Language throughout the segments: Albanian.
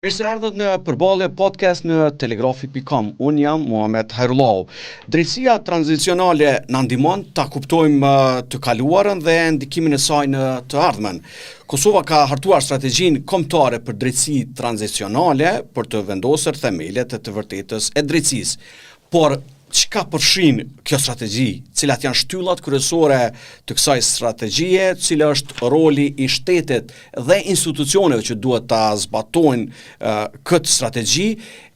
Mirë se erdhët në Përballje Podcast në telegrafi.com. Unë jam Muhamet Hajrullahu. Drejtësia tranzicionale na ndihmon ta kuptojmë eh, të kaluarën dhe ndikimin e saj në të ardhmen. Kosova ka hartuar strategjinë kombëtare për drejtësi tranzicionale për të vendosur themelet e të vërtetës e drejtësisë. Por çka përfshin kjo strategji? Cilat janë shtyllat kryesore të kësaj strategjie? Cila është roli i shtetit dhe institucioneve që duhet ta zbatojnë uh, këtë strategji?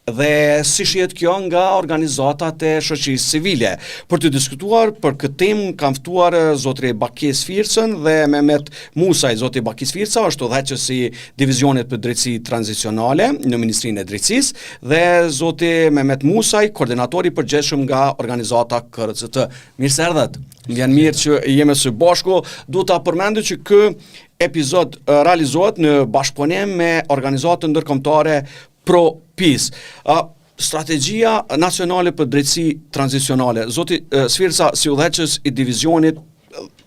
Dhe si shihet kjo nga organizatat e shoqërisë civile. Për të diskutuar për këtë temë kam ftuar zotri Baki Sfircën dhe Mehmet Musaj. Zoti Baki Sfirca është udhëheqës i Divizionit për Drejtësi Tranzicionale në Ministrinë e Drejtësisë dhe zoti Mehmet Musaj, koordinator i përgjithshëm nga organizata KRCT. Mirë se erdhët. Më vjen mirë që jemi së bashku. Du ta përmendi që ky epizod realizohet në bashkëpunim me organizatën ndërkombëtare Pro Peace. Uh, strategjia nacionale për drejtësi tranzicionale. Zoti Sfirca, si udhëheqës i divizionit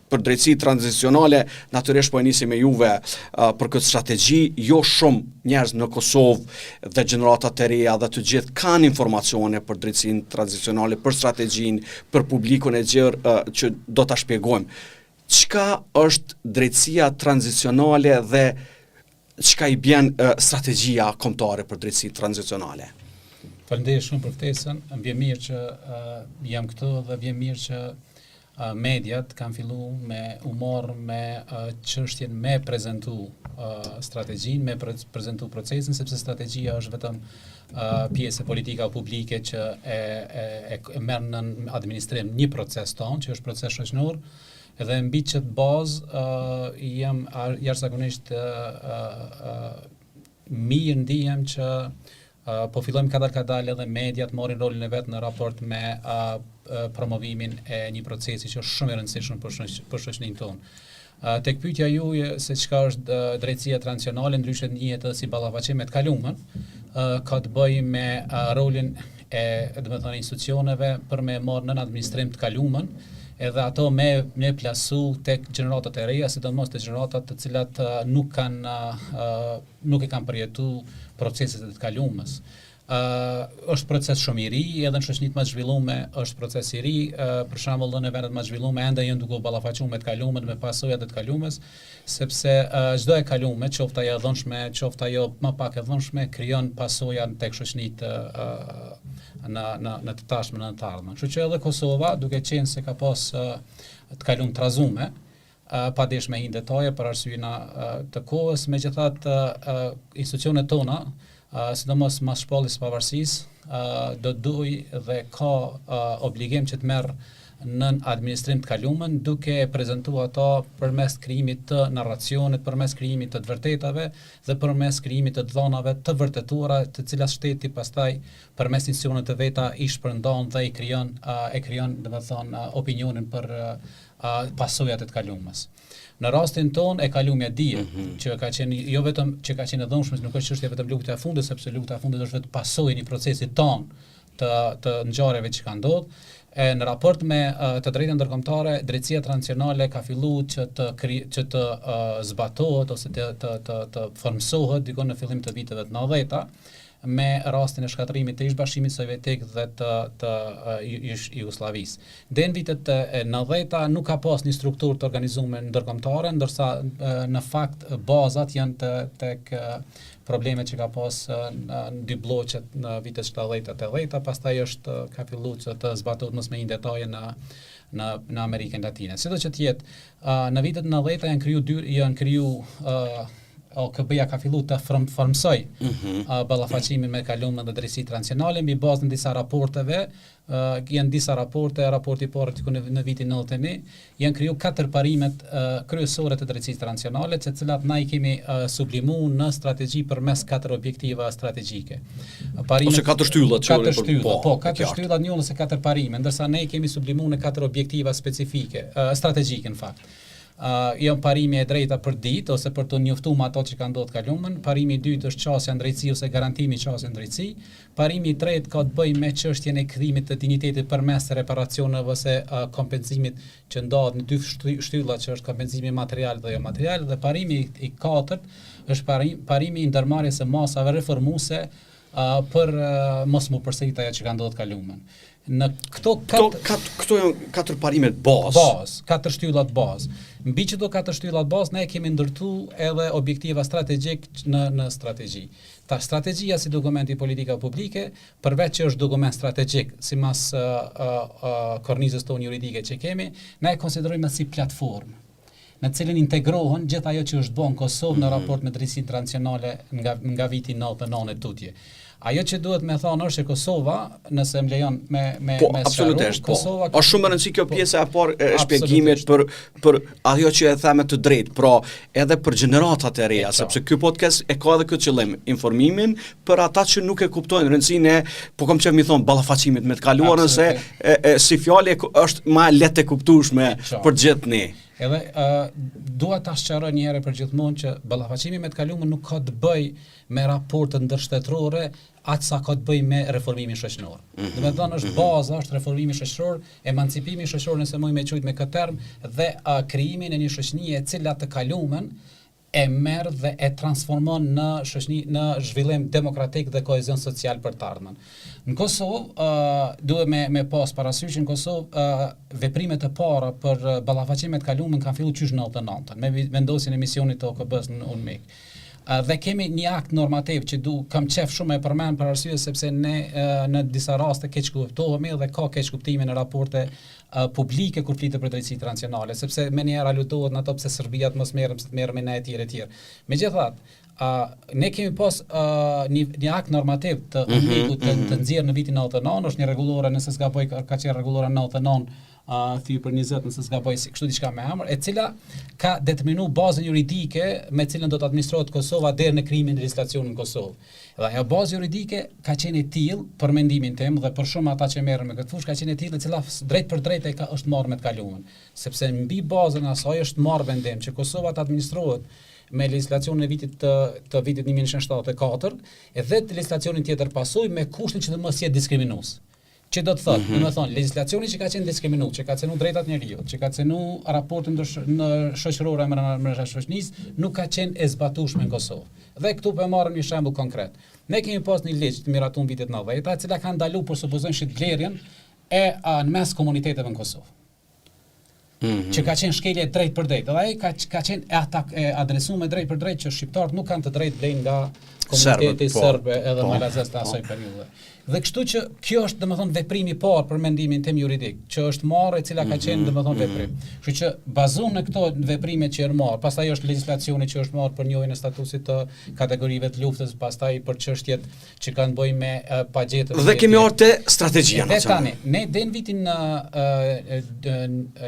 për drejtësi tranzicionale, natyrisht po e nisi me juve uh, për këtë strategji, jo shumë njerëz në Kosovë dhe gjeneratat e reja dhe të gjithë kanë informacione për drejtësinë tranzicionale, për strategjinë, për publikun e gjerë uh, që do ta shpjegojmë. Çka është drejtësia tranzicionale dhe çka i bjen uh, strategjia kombëtare për drejtësi tranzicionale? Faleminderit shumë për ftesën. Më vjen mirë që uh, jam këtu dhe vjen mirë që uh, mediat kanë fillu me u marrë me uh, çështjen me prezentu uh, strategjinë, me pre prezentu procesin, sepse strategjia është vetëm uh, pjesë e politikave publike që e, e, e, e merr në administrim një proces tonë, që është proces shoqënor, Edhe mbi qët bazë uh, jam jashtëzakonisht uh, uh, mirë ndihem që uh, po fillojmë kadal kadal edhe mediat marrin rolin e vet në raport me uh, promovimin e një procesi që është shumë i rëndësishëm për shoq, për shoqërinë tonë. Uh, tek pyetja juaj se çka është uh, drejtësia tranzicionale, ndryshe njihet edhe si ballafaqim me të kaluarën, uh, ka të bëjë me uh, rolin e, domethënë institucioneve për me marrë nën administrim të kalumen, edhe ato me me plasu tek gjeneratat e reja, sidomos te gjeneratat të cilat nuk kanë nuk e kanë përjetu proceset e të kalumes. Uh, është proces shumë i ri, edhe në shoqënitë më të zhvillume është proces i ri, uh, për shembull në vendet më të zhvillume ende janë duke u ballafaquar me të kalumen, me pasojat e të kalumes, sepse çdo e kalume, qoftë ajo e dhunshme, qoftë ajo më pak e dhunshme, krijon pasoja tek shoqënitë në në në të tashmen në të ardhmen. Kështu që edhe Kosova, duke qenë se ka pas të kalum trazume, pa desh me hi në detaje për arsye të kohës, megjithatë institucionet tona, sidomos mas shpalljes së pavarësisë, do të duhej dhe ka obligim që të merr nën administrim të kalumen, duke e prezentu ato përmes krijimit të narracionit, përmes krijimit të të vërtetave dhe përmes krijimit të të dhënave të vërtetuara, të cilat shteti pastaj përmes institucioneve të veta i shpërndan dhe i krijon e krijon, domethënë, opinionin për pasojat e të kalumes. Në rastin tonë e kalumja dihet mm -hmm. që ka qenë jo vetëm që ka qenë e dhunshme, nuk është çështje vetëm lufta e fundit, sepse lufta e fundit është vetëm pasojë e një procesi tonë të të ngjarjeve që kanë ndodhur. E në raport me të drejtën ndërkombëtare, drejtësia tranzicionale ka filluar që të kri, që të uh, zbatohet ose të të të, të formësohet diku në fillim të viteve të 90-ta me rastin e shkatërrimit të ish Bashkimit Sovjetik dhe të të ish Jugosllavisë. Deri në vitet e 90-ta nuk ka pas një strukturë të organizuar ndërkombëtare, ndërsa në fakt bazat janë të tek problemet që ka pas në dy blloqet në vitet 70-ta 80-ta, pastaj është ka filluar që të zbatohet mos me hi në detaje në në në Amerikën Latine. Sido që të jetë, në vitet 90-ta janë kriju dy janë kriju uh, OKB-ja ka filluar të form, formësoj mm -hmm. uh, ballafaqimin me kalumen dhe drejtësi tranzicionale mbi bazën e disa raporteve Uh, janë disa raporte, raporti i parë diku në, në vitin 91, janë kriju katër parimet uh, kryesore të drejtësisë tranzicionale, të cilat na i kemi uh, sublimu në strategji përmes katër objektiva strategjike. Parimet, ose katër shtyllat që katër shtyllat, po, po katër shtyllat njohën se katër parime, ndërsa ne i kemi sublimu në katër objektiva specifike, uh, strategjike në fakt. Uh, janë parimi e drejta për ditë ose për të njoftuar me ato që kanë ndodhur kalumen. Parimi i dytë është qasja në drejtësi ose garantimi i qasjes në drejtësi. Parimi i tretë ka të bëjë me çështjen e kthimit të dinjitetit përmes reparacioneve ose uh, kompensimit që ndahet në dy shtylla që është kompensimi material dhe jo material dhe parimi i katërt është parim, parimi i ndërmarrjes së masave reformuese uh, për uh, mos mu përsërit ajo që ka ndodhur kalumen. Në këto katër këto, kat, këto janë katër parimet bazë. Bazë, katër shtyllat bazë. Mbi këto katër shtyllat bazë ne kemi ndërtu edhe objektiva strategjik në në strategji. Ta strategjia si dokument i politikave publike, përveç që është dokument strategjik sipas uh, uh, uh, kornizës tonë juridike që kemi, ne e konsiderojmë si platformë në të cilën integrohen gjithë ajo që është bërë në Kosovë mm -hmm. në mhm. raport me drejtësinë tranzicionale nga nga viti 99 e tutje. Ajo që duhet me thonë është që Kosova, nëse më lejon me me po, me absolutisht, po. Kosova është shumë e rëndësishme kjo po, pjesa e parë e shpjegimit për për ajo që e the me të drejtë, pra edhe për gjeneratat e reja, sepse ky podcast e ka edhe këtë qëllim, informimin për ata që nuk e kuptojnë rëndësinë e, po kam qejf me thonë ballafaqimit me të kaluarën se e, e, si fjalë është më lehtë e kuptueshme për gjithë ne. Edhe uh, dua ta sqaroj një herë për gjithmonë që ballafaqimi me të kaluarën nuk ka të bëjë me raportet ndërshtetërore aq sa ka të bëjë me reformimin shoqëror. Mm -hmm. Do të thonë është mm -hmm. baza, është reformimi shoqëror, emancipimi shoqëror nëse mund me quajt me këtë term dhe uh, krijimin e një shoqërie e cila të kalumen e merr dhe e transformon në shoqëni në zhvillim demokratik dhe kohezion social për të ardhmen. Në Kosovë, uh, duhet me me pas parasysh në Kosovë uh, veprimet e para për ballafaqim me të kalumen kanë filluar qysh në 99-ën, me vendosjen e misionit të OKB-s në UNMIK. Uh, dhe kemi një akt normativ që du kam qef shumë e përmend për arsye sepse ne uh, në disa raste keqkuptohemi dhe ka keqkuptime në raporte publike kur flitet për drejtësi tranzicionale, sepse menjëherë aludohet në ato pse Serbia të mos merrem, pse të merremi ne etj etj. Megjithatë, uh, ne kemi pas uh, një, një akt normativ të mm -hmm, UNMIK-ut të, mm -hmm. të nxjerrë në vitin 99, është një rregullore, nëse s'gaboj ka, ka qenë rregullore 99 uh, thy për 20 nëse s'gaboj si kështu diçka me emër, e cila ka determinuar bazën juridike me cilën do të administrohet Kosova deri në krijimin e legjislacionit në Kosovë. Dhe ajo bazë juridike ka qenë e tillë për mendimin tim dhe për shumë ata që merren me këtë fushë ka qenë e tillë e cila drejtpërdrejt e ka është marrë me të kaluarën, sepse mbi bazën e asaj është marrë vendim që Kosova të administrohet me legjislacionin e vitit të, të vitit 1974 edhe të legjislacionin tjetër pasoj me kushtin që të mos jetë diskriminues. Që do të thotë, mm -hmm. do të thonë, legjislacioni që ka qenë diskriminues, që ka cenu drejtat e njeriut, që ka cenu raportin ndër në shoqërore me me shoqërisë, nuk ka qenë e zbatueshme në Kosovë. Dhe këtu po e marrim një shembull konkret. Ne kemi pas një ligj të miratuar në vitet 90-ta, e cila ka ndaluar për supozojmë shitblerjen e a, në mes komuniteteve në Kosovë. Mm -hmm. që ka qenë shkelje drejtpërdrejt. Dhe ai ka ka qenë e atak e adresuar drejtpërdrejt që shqiptarët nuk kanë të drejtë blejnë nga komuniteti po, serbe edhe po, malazez të asaj po. periudhe. Dhe kështu që kjo është domethënë veprimi i parë për mendimin tim juridik, që është marrë e cila ka qenë mhm, domethënë mhm. veprim. Kështu që bazuar në këto veprime që janë marrë, pastaj është legjislacioni që është marrë për njohjen e statusit të kategorive të luftës, pastaj për çështjet që kanë të bëjnë me uh, pagetët. Dhe kemi ardhur te strategjia nacionale. Dhe tani, ne deri në vitin uh, uh,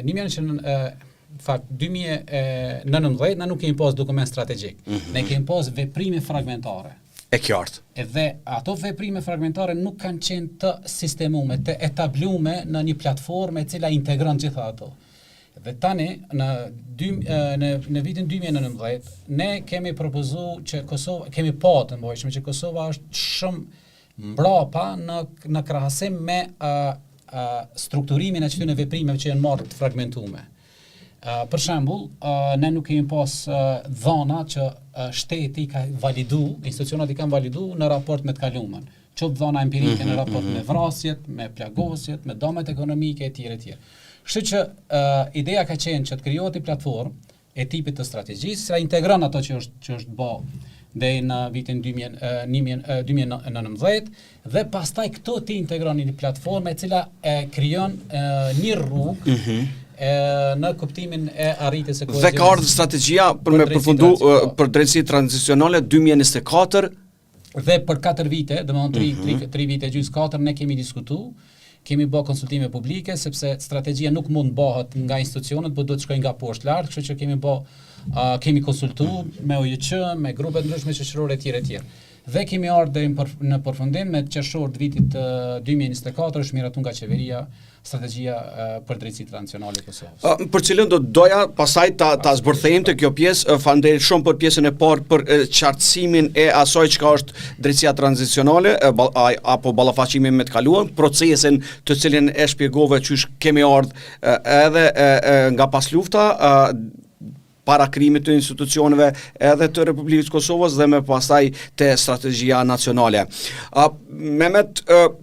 1900 fakt 2019 ne nuk kemi pas dokument strategjik. Mm -hmm. Ne kemi pas veprime fragmentare. E qartë. Edhe ato veprime fragmentare nuk kanë qenë të sistemume, të etablume në një platformë e cila integron gjitha ato. Dhe tani në dy, në në vitin 2019 ne kemi propozu që Kosova kemi pa të nevojshme që Kosova është shumë mbrapa në në krahasim me uh, uh, strukturimin e këtyre veprimeve që janë marrë të fragmentume. Uh, për shembull, uh, ne nuk kemi pas uh, dhana që uh, shteti ka validu, institucionet i kanë validu në raport me të kalumen qoftë dhana empirike mm -hmm, në raport mm -hmm. me vrasjet, me plagosjet, me dëmet ekonomike etj etj. Kështu që uh, ideja ka qenë që të krijohet një platformë e tipit të strategjisë, që integron ato që është që është bë deri në vitin 2019 dhe pastaj këto ti integron në një platformë e cila e krijon një rrugë mm -hmm. e, në kuptimin e arritjes së kohezionit. Dhe ka ardhur strategjia për, për me përfundu po. për drejtësi tranzicionale 2024 Dhe për 4 vite, domethënë 3 mm -hmm. 3 3 vite gjys 4 ne kemi diskutu, kemi bë konsultime publike sepse strategjia nuk mund bëhet nga institucionet, por duhet të shkojë nga poshtë lart, kështu që kemi bë uh, kemi konsultu mm -hmm. me OJQ, me grupe të ndryshme shoqërore etj etj. Dhe kemi ardhur deri në përfundim me qershor të vitit 2024 është miratuar nga qeveria strategjia për drejtësi tranzicionale e Kosovës. Për cilën do doja pastaj ta ta zbërthejmë te kjo pjesë, faleminderit shumë për pjesën e parë për qartësimin e asaj çka është drejtësia tranzicionale apo ballafaqimi me të kaluarën, procesin të cilin e shpjegove qysh kemi ardhur edhe nga paslufta para krijimit të institucioneve edhe të Republikës së Kosovës dhe më pastaj te strategjia nacionale. A, Mehmet,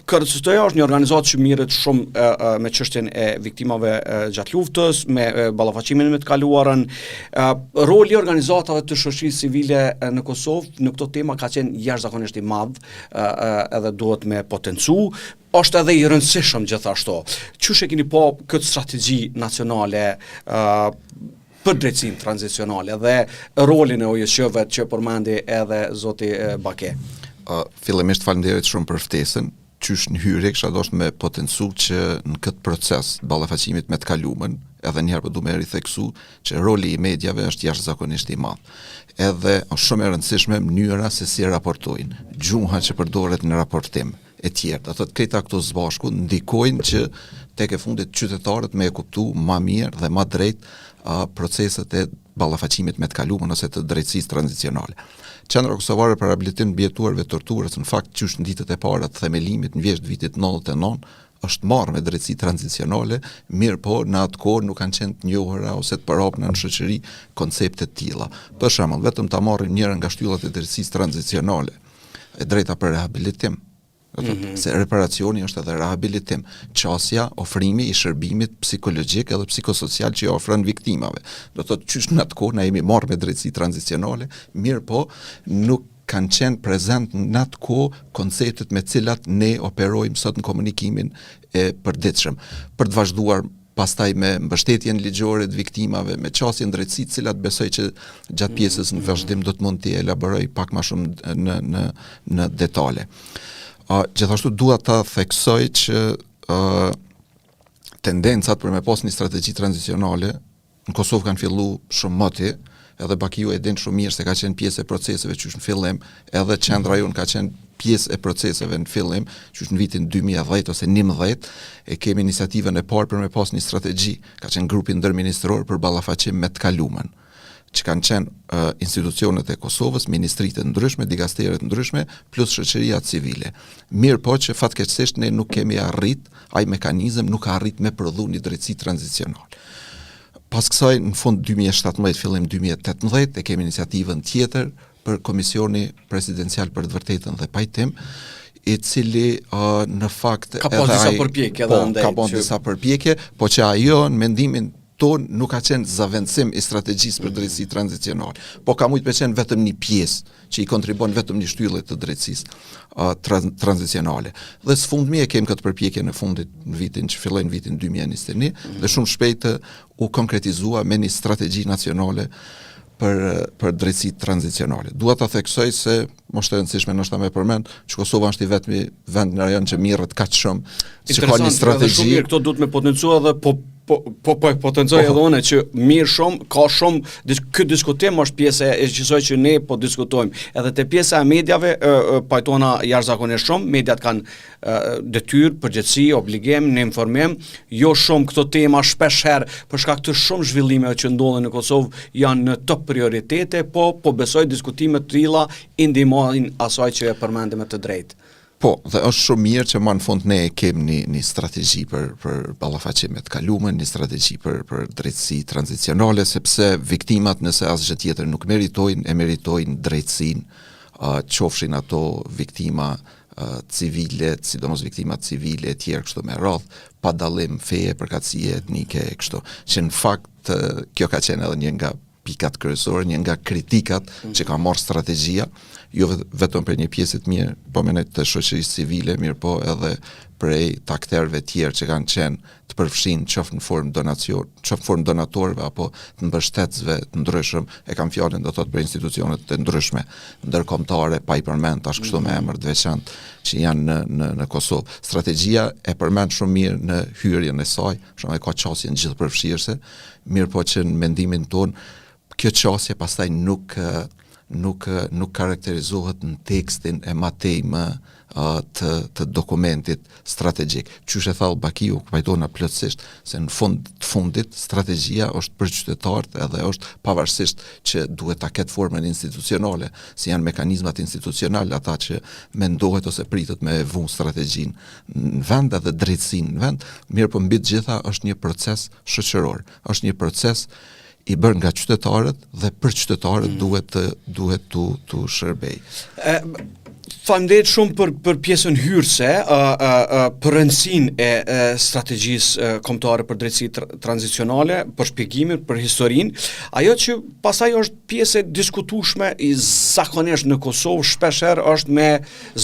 KRCT-ja është një organizatë që mirret shumë me çështjen e viktimave gjatë luftës, me ballafaqimin me të kaluarën. Roli i organizatave të shoqërisë civile në Kosovë në këto tema ka qenë jashtëzakonisht i madh, edhe duhet me potencu, është edhe i rëndësishëm gjithashtu. Qysh e keni pa këtë strategji nacionale për drejtësinë tranzicionale dhe rolin e OJQ-ve që përmendi edhe zoti Bake? Uh, fillimisht faleminderit shumë për ftesën. Qysh në hyrje kisha dashur me potencu që në këtë proces të ballafaqimit me të kalumen, edhe një herë po du me ritheksu që roli i mediave është jashtëzakonisht i madh. Edhe është shumë e rëndësishme mënyra se si raportojnë, gjuha që përdoret në raportim, e tjerë. Do thotë krejta këto së bashku ndikojnë që tek e fundit qytetarët me e kuptu ma mirë dhe ma drejt uh, proceset e ballafaqimit me të kalumen ose të drejtësisë tranzicionale. Qendra Kosovare për Rehabilitim të Mbijetuarve të Torturës në fakt qysh në ditët e para të themelimit në vjeshtë të vitit 99 është marrë me drejtësi tranzicionale, mirëpo në atë kohë nuk kanë qenë të njohura ose të përhapura në shoqëri koncepte të tilla. Për shembull, vetëm ta marrim njërën nga shtyllat e drejtësisë tranzicionale, e drejta për rehabilitim. Do të mm -hmm. se reparacioni është edhe rehabilitim, qasja, ofrimi i shërbimit psikologjik edhe psikosocial që i ofron viktimave. Do të thotë qysh në atë kohë na jemi marrë me drejtësi tranzicionale, mirëpo nuk kanë qenë prezent në atë kohë konceptet me cilat ne operojmë sot në komunikimin e përditshëm. Për të vazhduar pastaj me mbështetjen ligjore të viktimave, me qasjen në drejtësi, të cilat besoj që gjatë pjesës në vazhdim do të mund t'i elaboroj pak ma shumë në në në detale. Uh, gjithashtu dua ta theksoj që uh, tendencat për me pas një strategji tranzicionale Në Kosovë kanë fillu shumë moti, edhe Bakiu e din shumë mirë se ka qenë pjesë e proceseve qysh në fillim, edhe qendra jonë ka qenë pjesë e proceseve në fillim, qysh në vitin 2010 ose 11, e kemi iniciativën e parë për me pas një strategji, ka qenë grupi ndërministror për ballafaqim me të kalumen që kanë qenë uh, institucionet e Kosovës, ministritë e ndryshme, dikasteret e ndryshme, plus shoqëria civile. Mirëpo që fatkeqësisht ne nuk kemi arrit, ai mekanizëm nuk ka arrit me prodhu një drejtësi tranzicionale. Pas kësaj, në fund 2017, fillim 2018, e kemi iniciativën tjetër për Komisioni Presidencial për të Vërtetën dhe Pajtim, i cili uh, në fakt ka pas disa përpjekje edhe po, andej. Ka pas disa përpjekje, po që ajo në mendimin tonë nuk ka qenë zavendësim i strategjisë për drejtësi tranzicionale, po ka mujtë me qenë vetëm një pjesë që i kontribon vetëm një shtylle të drejtësisë uh, trans tranzicionale. Dhe së fundmi e kemi këtë përpjekje në fundit në vitin që filloi në vitin 2021 mm -hmm. dhe shumë shpejt u konkretizua me një strategji nacionale për për drejtësi tranzicionale. Dua ta theksoj se është e rëndësishme ndoshta me përmend që Kosova është i vetmi vend në rajon që mirret kaq shumë, që ka një strategji. Shumë mirë, këto duhet me potencu edhe po po po po e potencoj po. edhe unë që mirë shumë ka shumë dis, ky diskutim është pjesë e qësaj që ne po diskutojmë. Edhe te pjesa e mediave e, e, pajtona jashtëzakonisht shumë, mediat kanë detyrë, përgjegjësi, obligim në informim, jo shumë këto tema shpesh herë për shkak të shumë zhvillimeve që ndodhin në Kosovë janë në top prioritete, po po besoj diskutime të tilla i ndihmojnë asaj që e përmende me të drejtë. Po, dhe është shumë mirë që më në fund ne e kem një, një strategji për, për ballafaqim me të kalumen, një strategji për, për drejtësi tranzicionale, sepse viktimat nëse asgjë tjetër nuk meritojnë, e meritojnë drejtësinë, uh, qofshin ato viktima civile, sidomos viktimat civile e tjerë kështu me radhë, pa dallim feje, përkatësie etnike e kështu. Që në fakt kjo ka qenë edhe një nga pikat kryesore, një nga kritikat mm. që ka marrë strategjia, jo vetëm prej një pjese të mirë, po mendoj të shoqërisë civile, mirëpo edhe prej të akterëve tjerë që kanë qenë të përfshinë qoftë në formë donacion, qoftë në formë donatorëve apo të mbështetësve të ndryshëm, e kam fjalën do të thotë për institucionet të ndryshme ndërkombëtare, pa i përmend tash kështu me emër të veçantë që janë në në në Kosovë. Strategjia e përmend shumë mirë në hyrjen e saj, shumë e ka qasjen gjithëpërfshirëse, mirëpo që në mendimin tonë kjo qasje pastaj nuk. nuk nuk karakterizohet në tekstin e matejmë të të dokumentit strategjik. Qysh e tha Bakiu, pajtohna plotësisht se në fund të fundit strategjia është për qytetarët edhe është pavarësisht që duhet ta ketë formën institucionale, si janë mekanizmat institucional ata që mendohet ose pritet me vu strategjinë në vend edhe drejtësinë në vend, mirëpo mbi të gjitha është një proces shoqëror, është një proces i bërë nga qytetarët dhe për qytetarët mm. duhet të duhet t'u t'u shërbej. E, Faleminderit shumë për për pjesën hyrëse, ë ë ë për rëndësinë e, e strategjisë kombëtare për drejtësi tra tranzicionale, për shpjegimin, për historinë. Ajo që pastaj është pjesë e diskutueshme i zakonisht në Kosovë shpeshherë është me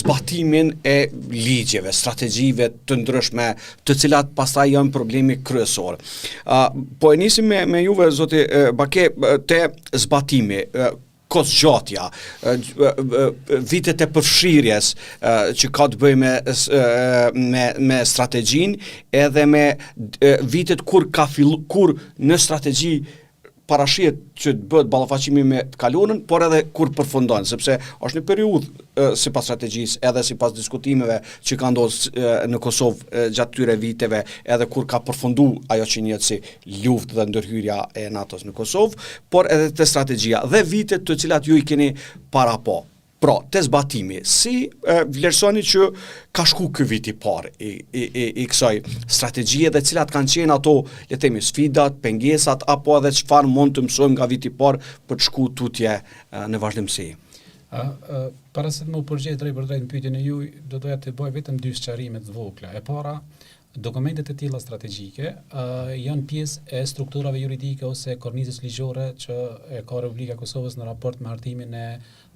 zbatimin e ligjeve, strategjive të ndryshme, të cilat pastaj janë problemi kryesor. Uh, po e nisim me, me juve, zoti Bake, te zbatimi, kohëzgjatja, vitet e përfshirjes që ka të bëjë me me me strategjinë, edhe me vitet kur ka fillu kur në strategji parashihet që të bëhet ballafaqimi me të kaluarën, por edhe kur përfundon, sepse është një periudhë sipas strategjisë, edhe sipas diskutimeve që ka ndodhur në Kosovë gjatë këtyre viteve, edhe kur ka përfundu ajo që njihet si luftë dhe ndërhyrja e NATO-s në Kosovë, por edhe te strategjia dhe vitet të cilat ju i keni parapo. Pra, te zbatimi, si e, vlerësoni që ka shku ky vit i parë i, i, i, i kësaj strategjie dhe cilat kanë qenë ato, le të themi, sfidat, pengesat apo edhe çfarë mund të mësojmë nga viti i parë për të shku tutje e, në vazhdimësi? A, a, para se të më përgjigj drejtpërdrejt në pyetjen e juaj, do doja të bëj vetëm dy sqarime të vogla. E para, Dokumentet e tilla strategjike uh, janë pjesë e strukturave juridike ose kornizës ligjore që e ka Republika e Kosovës në raport me hartimin e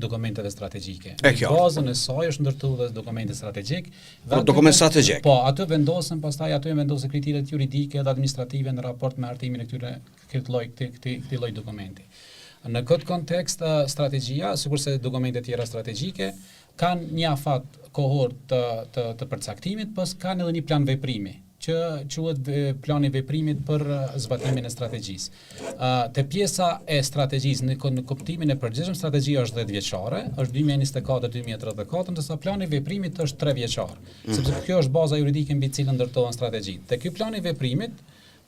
dokumenteve strategjike. E Në bazën e saj është ndërtuar dhe dokumenti strategjik. Dhe po, dokument strategjik. Po, aty vendosen pastaj aty vendosen kriteret juridike dhe administrative në raport me hartimin e këtyre këtë lloj këtij këtij këtij lloj dokumenti. Në këtë kontekst strategjia, sikurse dokumentet tjera strategjike, kanë një afat kohor të të të përcaktimit, po kanë edhe një plan veprimi që quhet plani i veprimit për zbatimin e strategjisë. Ë te pjesa e strategjisë në, në kuptimin e përgjithshëm strategjia është 10 vjeçare, është 2024-2034, ndërsa plani i veprimit është 3 vjeçar, mm -hmm. sepse kjo është baza juridike mbi të cilën ndërtohen strategjitë. Te ky plan i veprimit,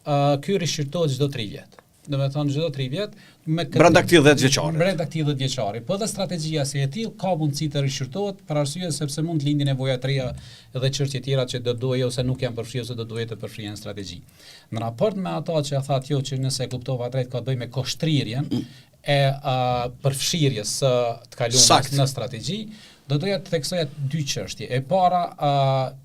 ë ky rishqyrtohet çdo 3 vjet. Domethënë çdo 3 vjet me këtë brenda këtij 10 vjeçari. Brenda këtij 10 vjeçari. Po edhe strategjia si e tillë ka mundësi të rishqyrtohet për arsye sepse mund të lindin nevoja të reja dhe çështje tjera që do duhej ose nuk janë përfshirë ose do duhej të përfshihen në strategji. Në raport me ato që thatë ju që nëse e kuptova drejt ka të bëjë me kohështrirjen mm. e a, përfshirjes së të kaluarës në strategji, do doja të theksoja dy çështje. E para, a,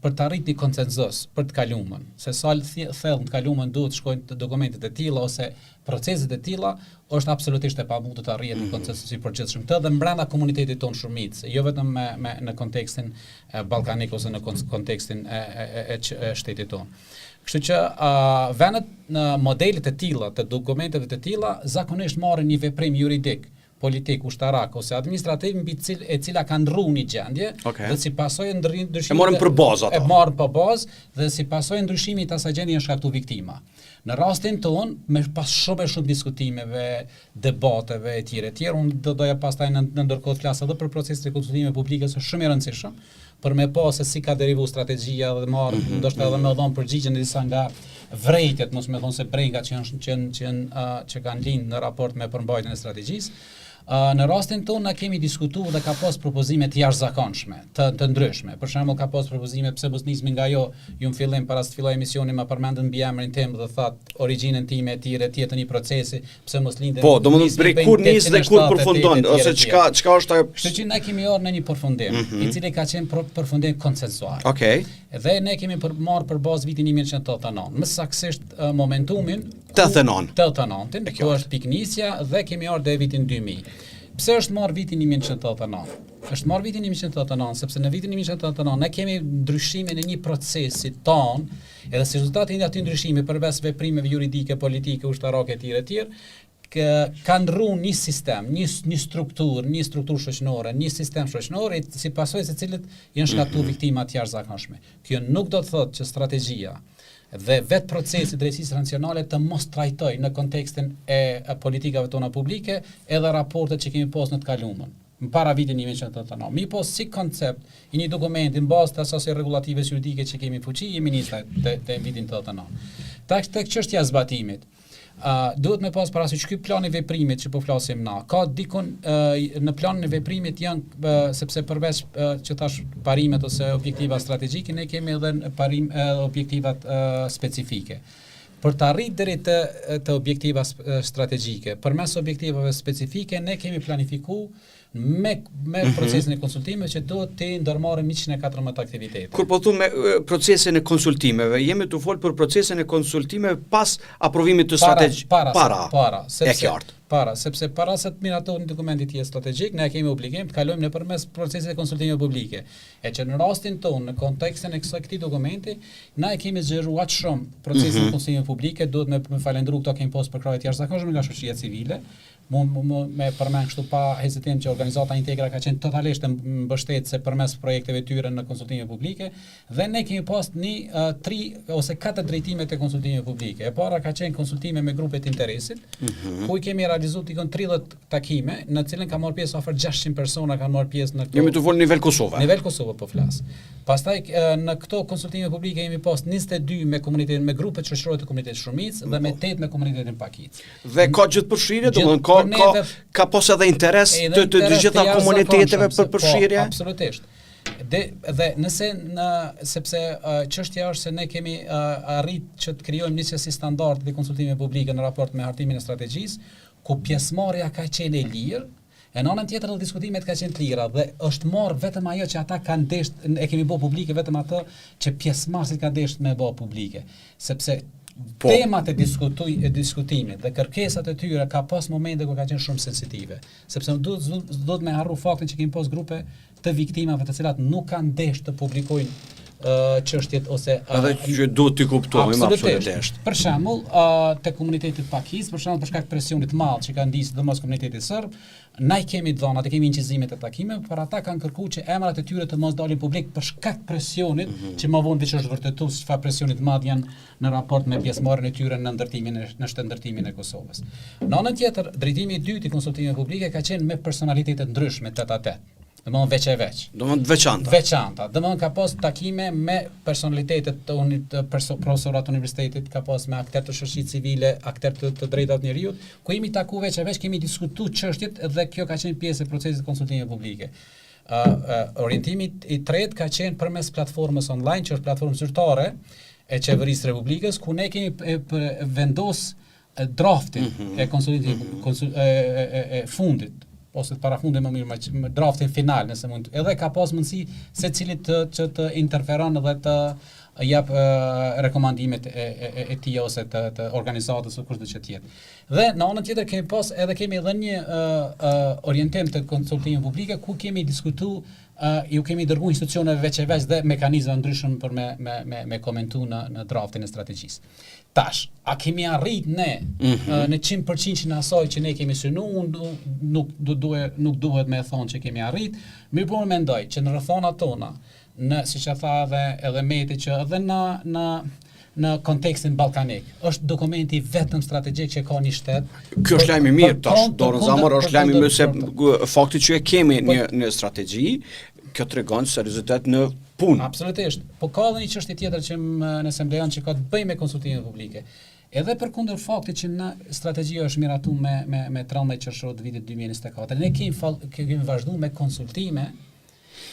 për të arritur një konsensus për të kaluarën, se sa thellë në të kaluarën duhet të shkojnë të dokumentet e tilla ose proceset e tilla, është absolutisht e pamundur të arrihet një mm. konsensus i përgjithshëm këtë dhe brenda komunitetit tonë shumicë, jo vetëm me, me në kontekstin e ballkanik ose në kontekstin e, e, e, e, e shtetit tonë. Kështu që uh, vendet në modelet e tilla të dokumenteve të tilla zakonisht marrin një veprim juridik, politik, ushtarak ose administrativ mbi cil, e cila ka ndrru një gjendje okay. dhe si pasojë ndryshimit e marrin për bazë ato. E marrin për bazë dhe si pasojë ndryshimit të asaj gjendje janë shkaktu viktima. Në rastin tonë, me pas shumë e shumë diskutimeve, debateve e tjera e tjera, unë do doja pastaj në, në ndërkohë të flas edhe për procesin e konsultimeve publike, se është shumë i rëndësishëm, për me pa se si ka derivu strategjia dhe marrë, mm -hmm. ndoshta edhe me dhënë përgjigje në disa nga vrejtjet, mos me thonë se brengat që janë që janë që janë uh, që kanë lind në raport me përmbajtjen e strategjisë. Uh, në rastin tonë na kemi diskutuar dhe ka pas propozime të jashtëzakonshme, të të ndryshme. Për shembull ka pas propozime pse mos nismi nga ajo, ju në fillim para se të fillojë emisioni më përmendën mbiemrin tim dhe thatë origjinën time e tjera e tjera të një procesi, pse mos lindën. Po, domethënë prej kur nis dhe kur përfundon ose çka çka është ajo. Kështu që ne kemi ardhur në një përfundim, mm -hmm. i cili ka qenë për, përfundim konsensual. Okej. Okay. Dhe ne kemi për marrë për bazë vitin 1989, më saktësisht momentumin 89. 89-in, ku është pikënisja dhe kemi ardhur deri vitin 2000. Pse është marrë viti 1989? Është marrë viti 1989 sepse në vitin 1989 ne kemi ndryshimin e një procesi ton Edhe si rezultat i atij ndryshimi përmes veprimeve juridike, politike, ushtarake etj etj, kë ka ndrru një sistem, një një strukturë, një strukturë shoqënore, një sistem shoqënor, si pasojë së cilit janë shkaktuar mm -hmm. viktima të jashtëzakonshme. Kjo nuk do të thotë që strategjia. Dhe vetë procesi i drejtësisë tranzicionale të mos trajtojë në kontekstin e politikave tona publike edhe raportet që kemi pas në të kalumen, në para vitit 1989. Mirëpo si koncept i një dokumenti në bazë të asaj rregullative juridike që kemi fuqi, jemi nisë te, te vitin 89. Tash tek çështja e zbatimit. Uh, duhet me pas parasysh ky plani i veprimit që po flasim na. Ka dikun uh, në planin e veprimit janë uh, sepse përveç uh, që thash parimet ose objektiva strategjike, ne kemi edhe parim uh, objektivat uh, specifike. Për të arrit deri te te objektiva strategjike, përmes objektivave specifike ne kemi planifiku me me mm -hmm. procesin e konsultimeve që duhet të ndërmarrim 114 aktivitete. Kur po thu me procesin e konsultimeve, jemi tu fol për procesin e konsultimeve pas aprovimit të strategjisë para, para, para, sepse, e qartë. Para, sepse para se të miratohet një dokument i tillë strategjik, ne kemi obligim të kalojmë nëpërmes procesit të konsultimeve publike. E që në rastin tonë, në kontekstin e kësaj këtij dokumenti, na e kemi zgjeruar aq shumë procesin mm -hmm. e konsultimeve publike, duhet me, me falendru këto kemi pas përkrahje të jashtëzakonshme nga shoqëria civile, Mu, mu me përmend kështu pa hezitim që organizata Integra ka qenë totalisht e mbështetëse përmes projekteve tyre në konsultime publike dhe ne kemi pas një uh, tri ose katër drejtime të konsultimeve publike. E para ka qenë konsultime me grupet e interesit, mm -hmm. ku i kemi realizuar dikun 30 takime, në të cilën ka marrë pjesë afër 600 persona kanë marrë pjesë në këto. Jemi tu fol nivel Kosovë. Nivel Kosovë po flas. Pastaj në këto konsultime publike jemi pas 22 me komunitetin me grupet shoqërore të komunitetit shumicë dhe me 8 me komunitetin pakicë. Dhe ka gjithëpërfshirje, domethënë ka ka ka pas edhe interes të të të gjitha komuniteteve për po, përfshirje. Po, absolutisht. Dhe dhe nëse në sepse çështja është se ne kemi uh, arrit që të krijojmë një si standard dhe konsultime publike në raport me hartimin e strategjisë, ku pjesëmarrja ka qenë e lirë, E në anën tjetër edhe diskutimet ka qenë të lira dhe është marrë vetëm ajo që ata kanë desht, e kemi bë publike vetëm atë që pjesëmarrësit kanë desht me bë publike, sepse po. temat e diskutuj e diskutimit dhe kërkesat e tyre ka pas momente kur ka qenë shumë sensitive, sepse duhet duhet me harru faktin që kemi pas grupe të viktimave të cilat nuk kanë desht të publikojnë çështjet ose edhe që duhet t'i kuptojmë absolutisht. Për shembull, uh, te komunitetit pakicë, për shembull për shkak të presionit të madh që ka ndi sidomos komuniteti serb, na i kemi dhënat, i kemi incizimet e takimeve, por ata kanë kërkuar që emrat e tyre të mos dalin publik për shkak të presionit mm -hmm. që më vonë veç është vërtetuar se çfarë presioni të madh janë në raport me pjesëmarrjen e tyre në ndërtimin e në shtetndërtimin e Kosovës. Në anën tjetër, drejtimi i dytë i konsultimeve publike ka qenë me personalitete të ndryshme tet a tet. Domethënë veç e veç. Domethënë të veçanta. Veçanta. Domethënë ka pas takime me personalitete të uni, të perso, profesorat të universitetit, ka pas me akterë të shoqërisë civile, akterë të, të drejtave të njeriut, ku jemi taku veç e veç, kemi diskutu çështjet dhe kjo ka qenë pjesë e procesit të konsultimeve publike. Uh, uh, orientimi i tretë ka qenë përmes platformës online, që është platformë zyrtare e Qeverisë së Republikës, ku ne kemi e, e, vendos draftin mm -hmm. e konsultimit mm -hmm. konsul, e, e, e, e fundit ose të parafundit më mirë më, më draftin final nëse mund. Edhe ka pas mundësi secili të që të interferon dhe të jap e, rekomandimet e, e, e, e tij ose të, të organizatës ose kushdo që të jetë. Dhe në anën tjetër kemi pas edhe kemi edhe një e, e, orientim të konsultimit publike ku kemi diskutu e, ju kemi dërguar institucioneve veç e veç dhe mekanizma ndryshëm për me me me, me komentu në në draftin e strategjisë. Tash, a kemi arrit ne mm -hmm. në 100% në asaj që ne kemi synu, unë nuk do duhet nuk duhet me thonë që kemi arrit, mirëpo unë mendoj që në rrethana tona, në siç e tha edhe edhe Meti që edhe në në në kontekstin ballkanik, është dokumenti vetëm strategjik që ka një shtet. Ky është lajm i mirë tash, dorën n'zemër është lajm i mirë se fakti që e kemi po- një një strategji, kjo tregon seriozitet në punë. Absolutisht. Po ka edhe një çështje tjetër që më, nëse më lejon që ka të bëjë me konsultimet publike. Edhe përkundër faktit që në strategjia është miratuar me me me 13 qershor të vitit 2024, ne kemi fall, kemi vazhduar me konsultime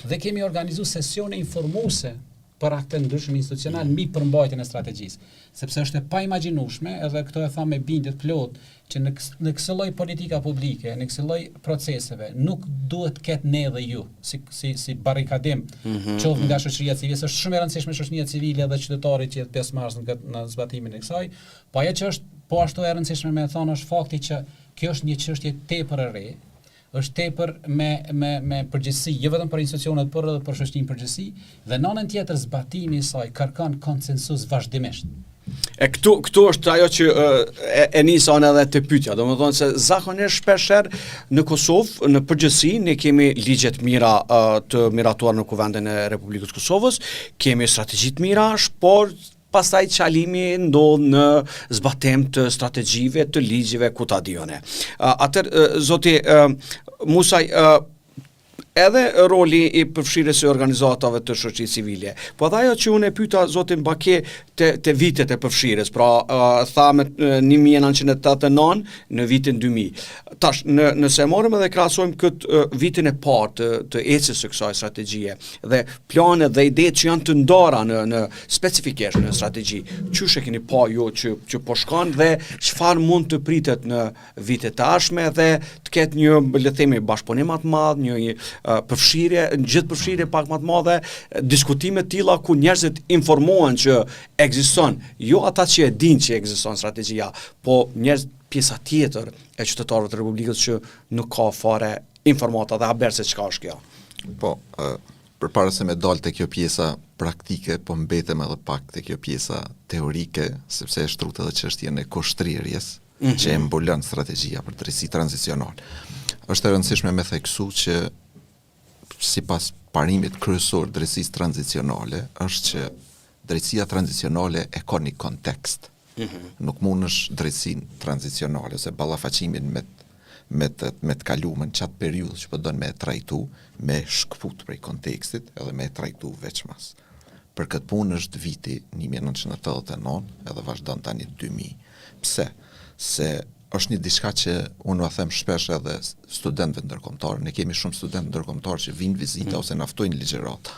dhe kemi organizuar sesione informuese për akterë ndryshëm institucional mbi përmbajtjen e strategjisë, sepse është e paimagjinueshme, edhe këto e tham me bindje të plotë, që në në kësi lloj politika publike, në kësi lloj proceseve, nuk duhet të ketë ne dhe ju, si si si barrikadim, mm -hmm. qoftë nga shoqëria civile, se është shumë e rëndësishme shoqëria civile dhe qytetari që jetë pjesëmarrës në këtë në zbatimin e kësaj, po ajo që është po ashtu e rëndësishme me thonë është fakti që kjo është një çështje tepër e re, është tepër me me me përgjegjësi, jo vetëm për institucionet, por edhe për shoqërinë përgjithësi, dhe në anën tjetër zbatimi i saj kërkon konsensus vazhdimisht. E këtu këtu është ajo që e, e nisa unë edhe te pyetja, domethënë se zakonisht shpeshherë në Kosovë, në përgjithësi ne kemi ligje të mira të miratuar në Kuvendin e Republikës së Kosovës, kemi strategji të mira, por pastaj çalimi ndodh në zbatim të strategjive, të ligjeve, ku ta di unë. Atëherë, zoti Musaj, edhe roli i përfshirjes së organizatave të shoqërisë civile. Po edhe ajo që unë e pyeta zotin Bake te te vitet e përfshirjes, pra uh, tha me 1989 në vitin 2000. Tash në nëse e marrim edhe krahasojmë këtë uh, vitin e parë të të ecjes së kësaj strategjie dhe planet dhe idetë që janë të ndara në në specifikisht në strategji, qysh e keni pa ju që që po shkon dhe çfarë mund të pritet në vitet e ardhshme dhe të ketë një, le të themi, bashkëpunim më të madh, një, një përfshirje, gjithëpërfshirje pak më të madhe, diskutime të tilla ku njerëzit informohen që ekziston, jo ata që e dinë që ekziston strategjia, po njerëz pjesa tjetër e qytetarëve të Republikës që nuk ka fare informata dhe haber se çka është kjo. Po, ë përpara se me dalë te kjo pjesa praktike, po mbetem edhe pak te kjo pjesa teorike, sepse e shtruat edhe çështjen e kohështrirjes, mm -hmm. që e mbulon strategjia për drejtësi tranzicionale. Është e rëndësishme me theksu që sipas parimit kryesor drejtësisë tranzicionale është që drejtësia tranzicionale e ka një kontekst. Mm -hmm. Nuk mundesh drejtësinë tranzicionale ose ballafaqimin me me të me të kalumen qat periudhë që po don me e trajtu, me shkput prej kontekstit edhe me e trajtu veçmas. Për këtë punë është viti 1989 edhe vazhdon tani 2000. Pse? Se është një diçka që unë ua them shpesh edhe studentëve ndërkombëtarë. Ne kemi shumë studentë ndërkombëtarë që vijnë vizita mm. ose na ftojnë ligjëratë.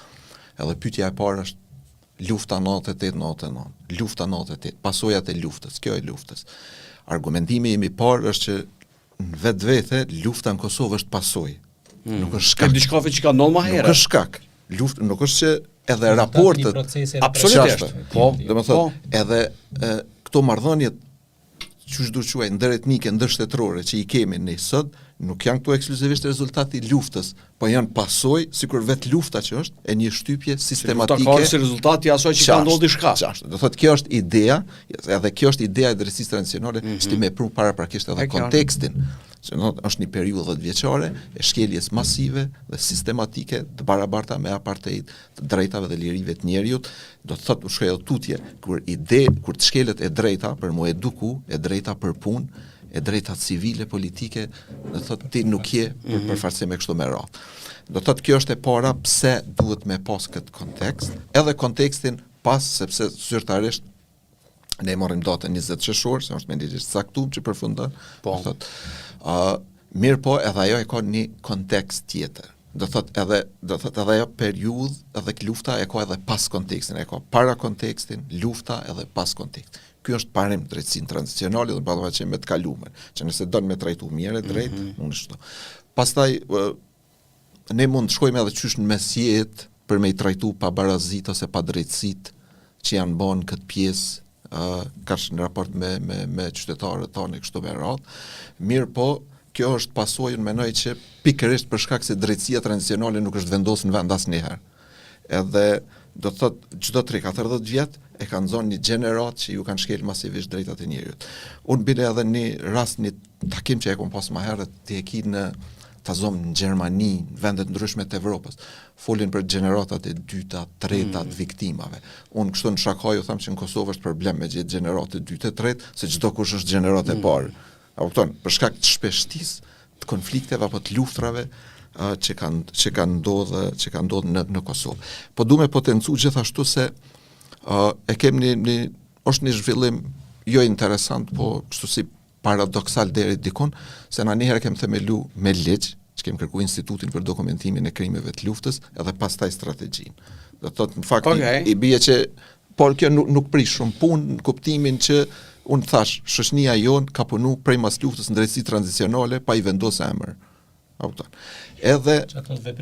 Edhe pyetja e parë është lufta 98 99, lufta 98, pasojat e luftës, kjo e luftës. Argumentimi im i parë është që në vetvete lufta në Kosovë është pasojë. Mm. Nuk është shkak. Ka diçka që ka ndodhur më herët. Nuk është shkak. Luftë nuk është që edhe raportet absolutisht. Po, domethënë po. edhe e, këto marrëdhëniet qysh do quaj ndëretnike, ndërshtetërore që i kemi ne sot, nuk janë këto ekskluzivisht rezultat i luftës, po janë pasojë sikur vetë lufta që është e një shtypje sistematike. Lufta ka si rezultat i asaj që ka ndodhur diçka. Qashtu. Do thotë kjo është ideja, edhe kjo është ideja e drejtësisë tranzicionale, mm -hmm. që ti me pru paraprakisht edhe kontekstin. Që do thotë është një periudhë 10 vjeçare e shkeljes masive dhe sistematike të barabarta me apartheid, të drejtave dhe lirive të njeriut, do të thotë u shkoj edhe tutje, kur ide, kur të shkelet e drejta për mu eduku, e drejta për punë, e drejta civile, politike, do të thotë ti nuk je për mm -hmm. përfaqësim e kështu me radhë. Do të thotë kjo është e para pse duhet me pas këtë kontekst, edhe kontekstin pas sepse zyrtarisht ne marrim datën 20 qershor, se është me ligj të caktuar që përfundon. Po. Do thotë, ë uh, mirëpo edhe ajo e ka një kontekst tjetër. Do thot edhe do thot edhe ajo periudhë edhe lufta e ka edhe pas kontekstin, e ka para kontekstin, lufta edhe pas kontekstin. Ky është parim drejtësinë tranzicionale dhe ballafaqim me të kalumen, që nëse don me trajtu mirë e drejt, mm -hmm. mundesh të. Pastaj ne mund të shkojmë edhe qysh në mesjetë për me i trajtu pabarazitë ose padrejtësitë që janë bo në këtë pjesë uh, kash në raport me, me, me qytetarët tonë e kështu me radhë. Mirëpo, kjo është pasojë, unë mendoj që pikërisht për shkak se drejtësia tranzicionale nuk është vendosur në vend asnjëherë. Edhe do të thotë çdo 3-40 vjet e kanë zonë një gjeneratë që ju kanë shkel masivisht drejtat e njeriut. Unë bile edhe një rast një takim që e kom pas më herët ti e ki në ta zom në Gjermani, në vende të ndryshme të Evropës, folin për gjeneratat e dyta, treta mm. të viktimave. Unë kështu në shaka ju them që në Kosovë është problem me gjetë gjeneratë e dytë e tretë, se çdo kush është gjeneratë e mm. parë. A kupton? Për shkak të shpeshtisë të konflikteve apo të luftrave uh, që kanë që kanë ndodhë që kanë ndodhë në në Kosovë. Po du me potencu gjithashtu se uh, e kem një, një është një zhvillim jo interesant, po kështu si paradoksal deri dikun, se na njëherë kem themelu me ligj, që kem kërku institutin për dokumentimin e krimeve të luftës, edhe pastaj strategjinë. Do të thotë në fakt okay. i, i bie që por kjo nuk, nuk prish shumë punë në kuptimin që unë thash, shoqënia jonë ka punu prej mas luftës në drejtësi tranzicionale pa i vendos emër. A kupton? Edhe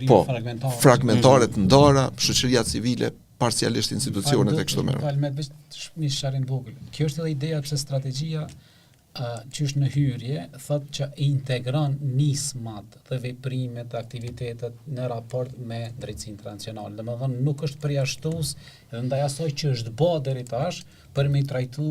po, fragmentare, fragmentare të ndara, shoqëria civile parcialisht institucionet e kështu me radhë. Fal me veç një sqarim vogël. Kjo është edhe ideja pse strategjia uh, që është në hyrje, thotë që integron nismat dhe veprimet, aktivitetet në raport me drejtësinë tranzicionale. Domethënë nuk është përjashtues edhe ndaj asaj që është bë deri tash për me i trajtu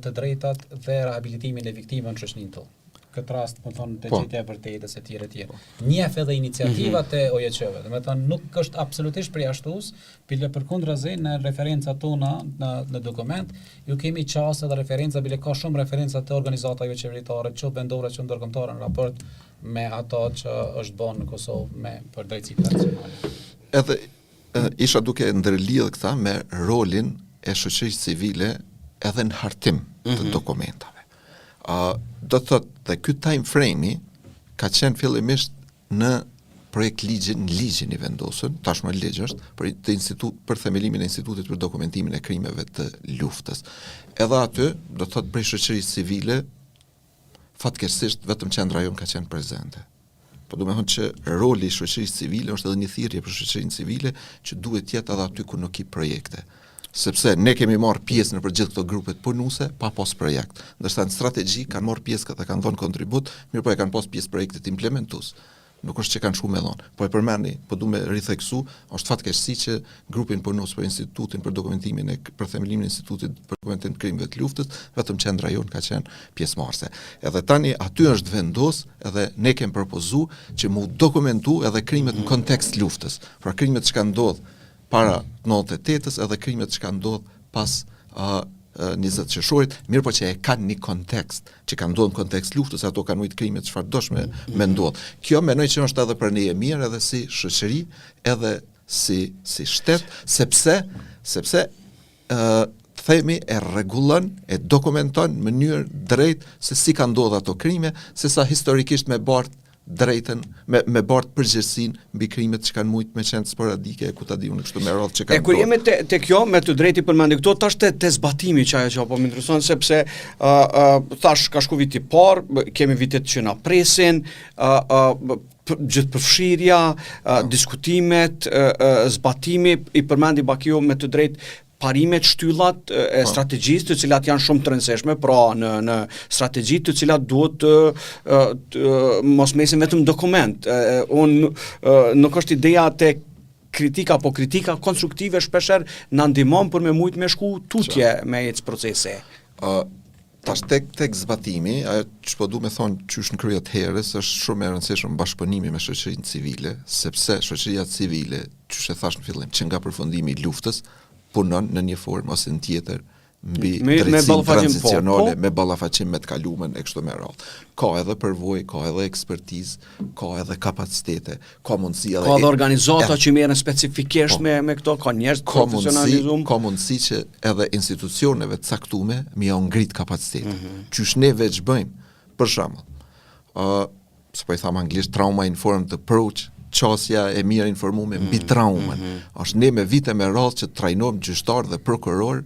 të drejtat dhe rehabilitimin e viktimave në shoqërinë tonë. këtë rast, po thonë te po. gjetja e vërtetës e tjera e tjera. Po. Njeh edhe iniciativat mm -hmm. e OJQ-ve, domethënë nuk është absolutisht përjashtues, bile përkundrazi në referencat tona në në dokument, ju kemi qasë edhe referenca, bile ka shumë referenca të organizatave joqeveritare, qoftë vendore, qoftë ndërkombëtare në raport me ato që është bërë në Kosovë me për drejtësi tradicionale. Edhe isha duke ndërlidh këta me rolin e shoqërisë civile edhe në hartim të mm -hmm. dokumentave. Uh, do të thotë dhe ky time frame-i ka qenë fillimisht në projekt ligjin, në ligjin i vendosur, tashmë ligj është, për të institut për themelimin e Institutit për dokumentimin e krimeve të luftës. Edhe aty, do të thotë prej shoqërisë civile, fatkeqësisht vetëm qendra jonë ka qenë prezente. Po do me thonë që roli i shoqërisë civile është edhe një thirrje për shoqërinë civile që duhet të jetë edhe aty ku nuk ki projekte. Sepse ne kemi marrë pjesë nëpër gjithë këto grupet punuese pa pas projekt. Ndërsa në strategji kanë marrë pjesë këta kanë dhënë kontribut, mirë po e kanë pas pjesë projektit implementues. Nuk është që kanë shku me dhonë. Po e përmendi, po du me ritheksu, është fatkeqësi që grupin punues për institutin për dokumentimin e për themelimin e institutit për dokumentimin e krimeve të luftës, vetëm qendra jonë ka qenë pjesëmarrëse. Edhe tani aty është vendos edhe ne kem propozu që mu dokumentu edhe krimet në kontekst luftës. Pra krimet që kanë ndodh para 98-ës edhe krimet që kanë ndodh pas uh, 20 qershorit, mirë po që e kanë një kontekst, që kanë ndodhur në kontekst luftës, ato kanë mujt krime çfarë dosh me, me ndodh. Kjo mendoj që është edhe për ne e mirë edhe si shoqëri, edhe si si shtet, sepse sepse ë themi e rregullon, e dokumenton në mënyrë drejt se si kanë ndodhur ato krime, se sa historikisht me bart drejtën, me me bart përgjegjësinë mbi krimet që kanë mujt me qenë sporadike e ku ta di unë kështu me radhë që kanë. E kur jemi te te kjo me të drejtë i përmendi këto tash te, te zbatimi që ajo që po më intereson sepse ë uh, uh, thash ka shku viti i parë, kemi vitet që na presin, ë uh, uh, gjithë përfshirja, uh, diskutimet, uh, uh, zbatimi i përmendi Bakiu me të drejtë parimet, shtyllat e po. strategjisë të cilat janë shumë të rëndësishme, pra në në strategji të cilat duhet të, të mos mesin vetëm dokument. Unë nuk është ideja te kritika, po kritika konstruktive shpeshherë na ndihmon për me mujt me shku tutje me ecë procesi. Uh, tash tek tek zbatimi, ajo që po du me thonë qysh në krye të herës është shumë e rëndësishëm bashkëpunimi me shoqërinë civile, sepse shoqëria civile, qysh e thash në fillim, që nga përfundimi i luftës, punon në një formë ose në tjetër mbi me, drejtësinë po, tranzicionale, po? me ballafaqim me të kalumen e kështu me radhë. Ka edhe përvojë, ka edhe ekspertizë, ka edhe kapacitete, ka mundësi edhe ka edhe organizata e, që merren specifikisht po, me me këto, ka njerëz të profesionalizum, ka mundësi që edhe institucioneve të caktume me jau ngrit kapacitetet. Mm -hmm. Qysh ne veç bëjmë, për shembull, ë uh, se po i tham anglisht trauma informed approach, qasja e mirë informume mbi mm, traumën. Mm -hmm. Është ne me vite me radhë që trajnojmë gjyqtar dhe prokuror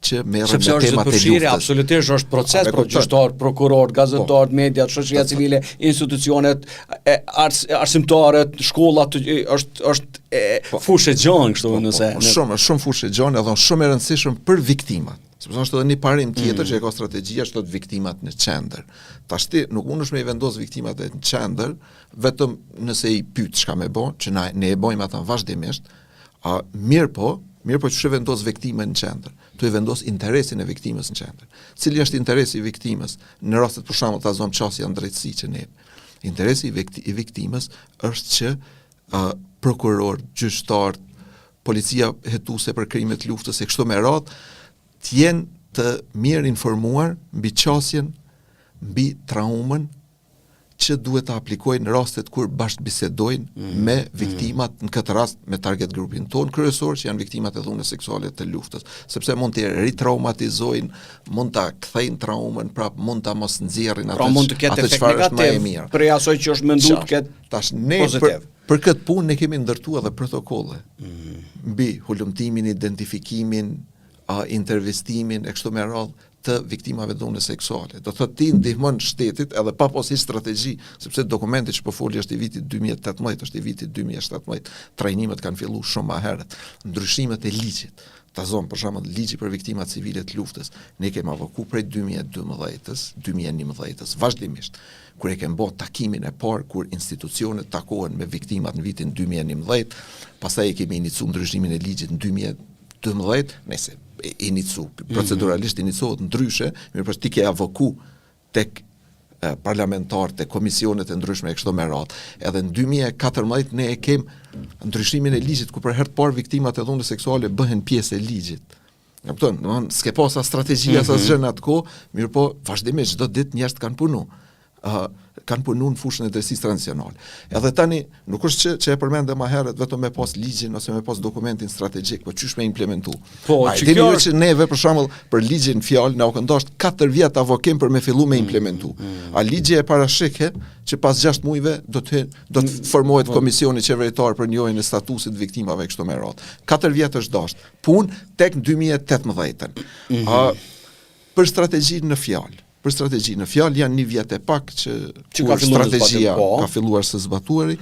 që merren me temat e luftës. Absolutisht është proces për gjyqtar, prokuror, gazetar, po. mediat, shoqëria civile, institucionet, e, ars, arsimtarët, shkollat, është është e, po. fushë e gjanë kështu po, po, nëse. Po, shumë, shumë fushë e gjanë edhe shumë e rëndësishëm për viktimat. Sepse është edhe një parim tjetër mm. që e ka strategjia që thotë viktimat në qendër. Tashti nuk mundesh me i vendos viktimat në qendër vetëm nëse i pyet çka me bë, që na ne e bëjmë atë vazhdimisht, a mirë po, mirë po që vendos viktimën në qendër, tu e vendos interesin e viktimës në qendër. Cili është interesi i viktimës? Në rastet për shembull ta zëmë qasja në drejtësi që ne. Interesi i, vikti, i viktimës është që uh, prokuror, gjyqtar, policia hetuese për krime të luftës e kështu me radhë, të jenë të mirë informuar mbi qasjen, mbi traumën që duhet të aplikojnë në rastet kur bashkëbisedojnë mm. me mm. viktimat, mm. në këtë rast me target grupin tonë kryesor që janë viktimat e dhunës seksuale të luftës, sepse mund të ritraumatizojnë, mund ta kthejnë traumën, prap mund ta mos nxjerrin atë. Pra mund të ketë efekt negativ prej asaj që është menduar të ketë Tash ne për, për këtë punë ne kemi ndërtuar edhe protokolle mm. mbi hulumtimin, identifikimin, a intervistimin e kështu me radhë të viktimave të dhunës seksuale. Do thotë ti ndihmon shtetit edhe pa pas hiç strategji, sepse dokumenti që po foli është i vitit 2018, është i vitit 2017. Trajnimet kanë filluar shumë më herët. Ndryshimet e ligjit, ta zomë për shembull ligji për viktimat civile të luftës, ne kemi avoku prej 2012-ës, 2011-ës, vazhdimisht kur e kem bo takimin e parë kur institucionet takohen me viktimat në vitin 2011, pastaj e kemi inicu ndryshimin e ligjit në 2012, nëse e inicu, mhm. proceduralisht inicohet ndryshe, mirë po ti ke avoku tek parlamentar te komisionet e ndryshme e kështu me radhë. Edhe në 2014 ne e kem ndryshimin e ligjit ku për herë të parë viktimat e dhunës seksuale bëhen pjesë e ligjit. E kupton, domthon s'ke pas as strategji as mm -hmm. asgjë në atë kohë, mirëpo vazhdimisht çdo ditë njerëzit kanë punu. Ë uh, kanë punu në fushën e drejtësisë tranzicionale. Edhe tani nuk është që që e përmendë më herët vetëm me pas ligjin ose me pas dokumentin strategjik, po qysh me implementu. Po, A, që kjo është që neve për shembull për ligjin fjalë na u kanë dasht 4 vjet avokim për me fillu me mm, implementu. Mm, mm. A ligji e parashikë që pas 6 muajve do të do të mm, formohet po. komisioni qeveritar për njohjen e statusit të viktimave kështu me radhë. 4 vjet është dasht. Punë tek 2018-ën. Mm -hmm. A për strategjinë në fjalë, për strategjinë në fjalë janë një vjet e pak që, që ka filluar strategjia po. ka filluar së zbatuari,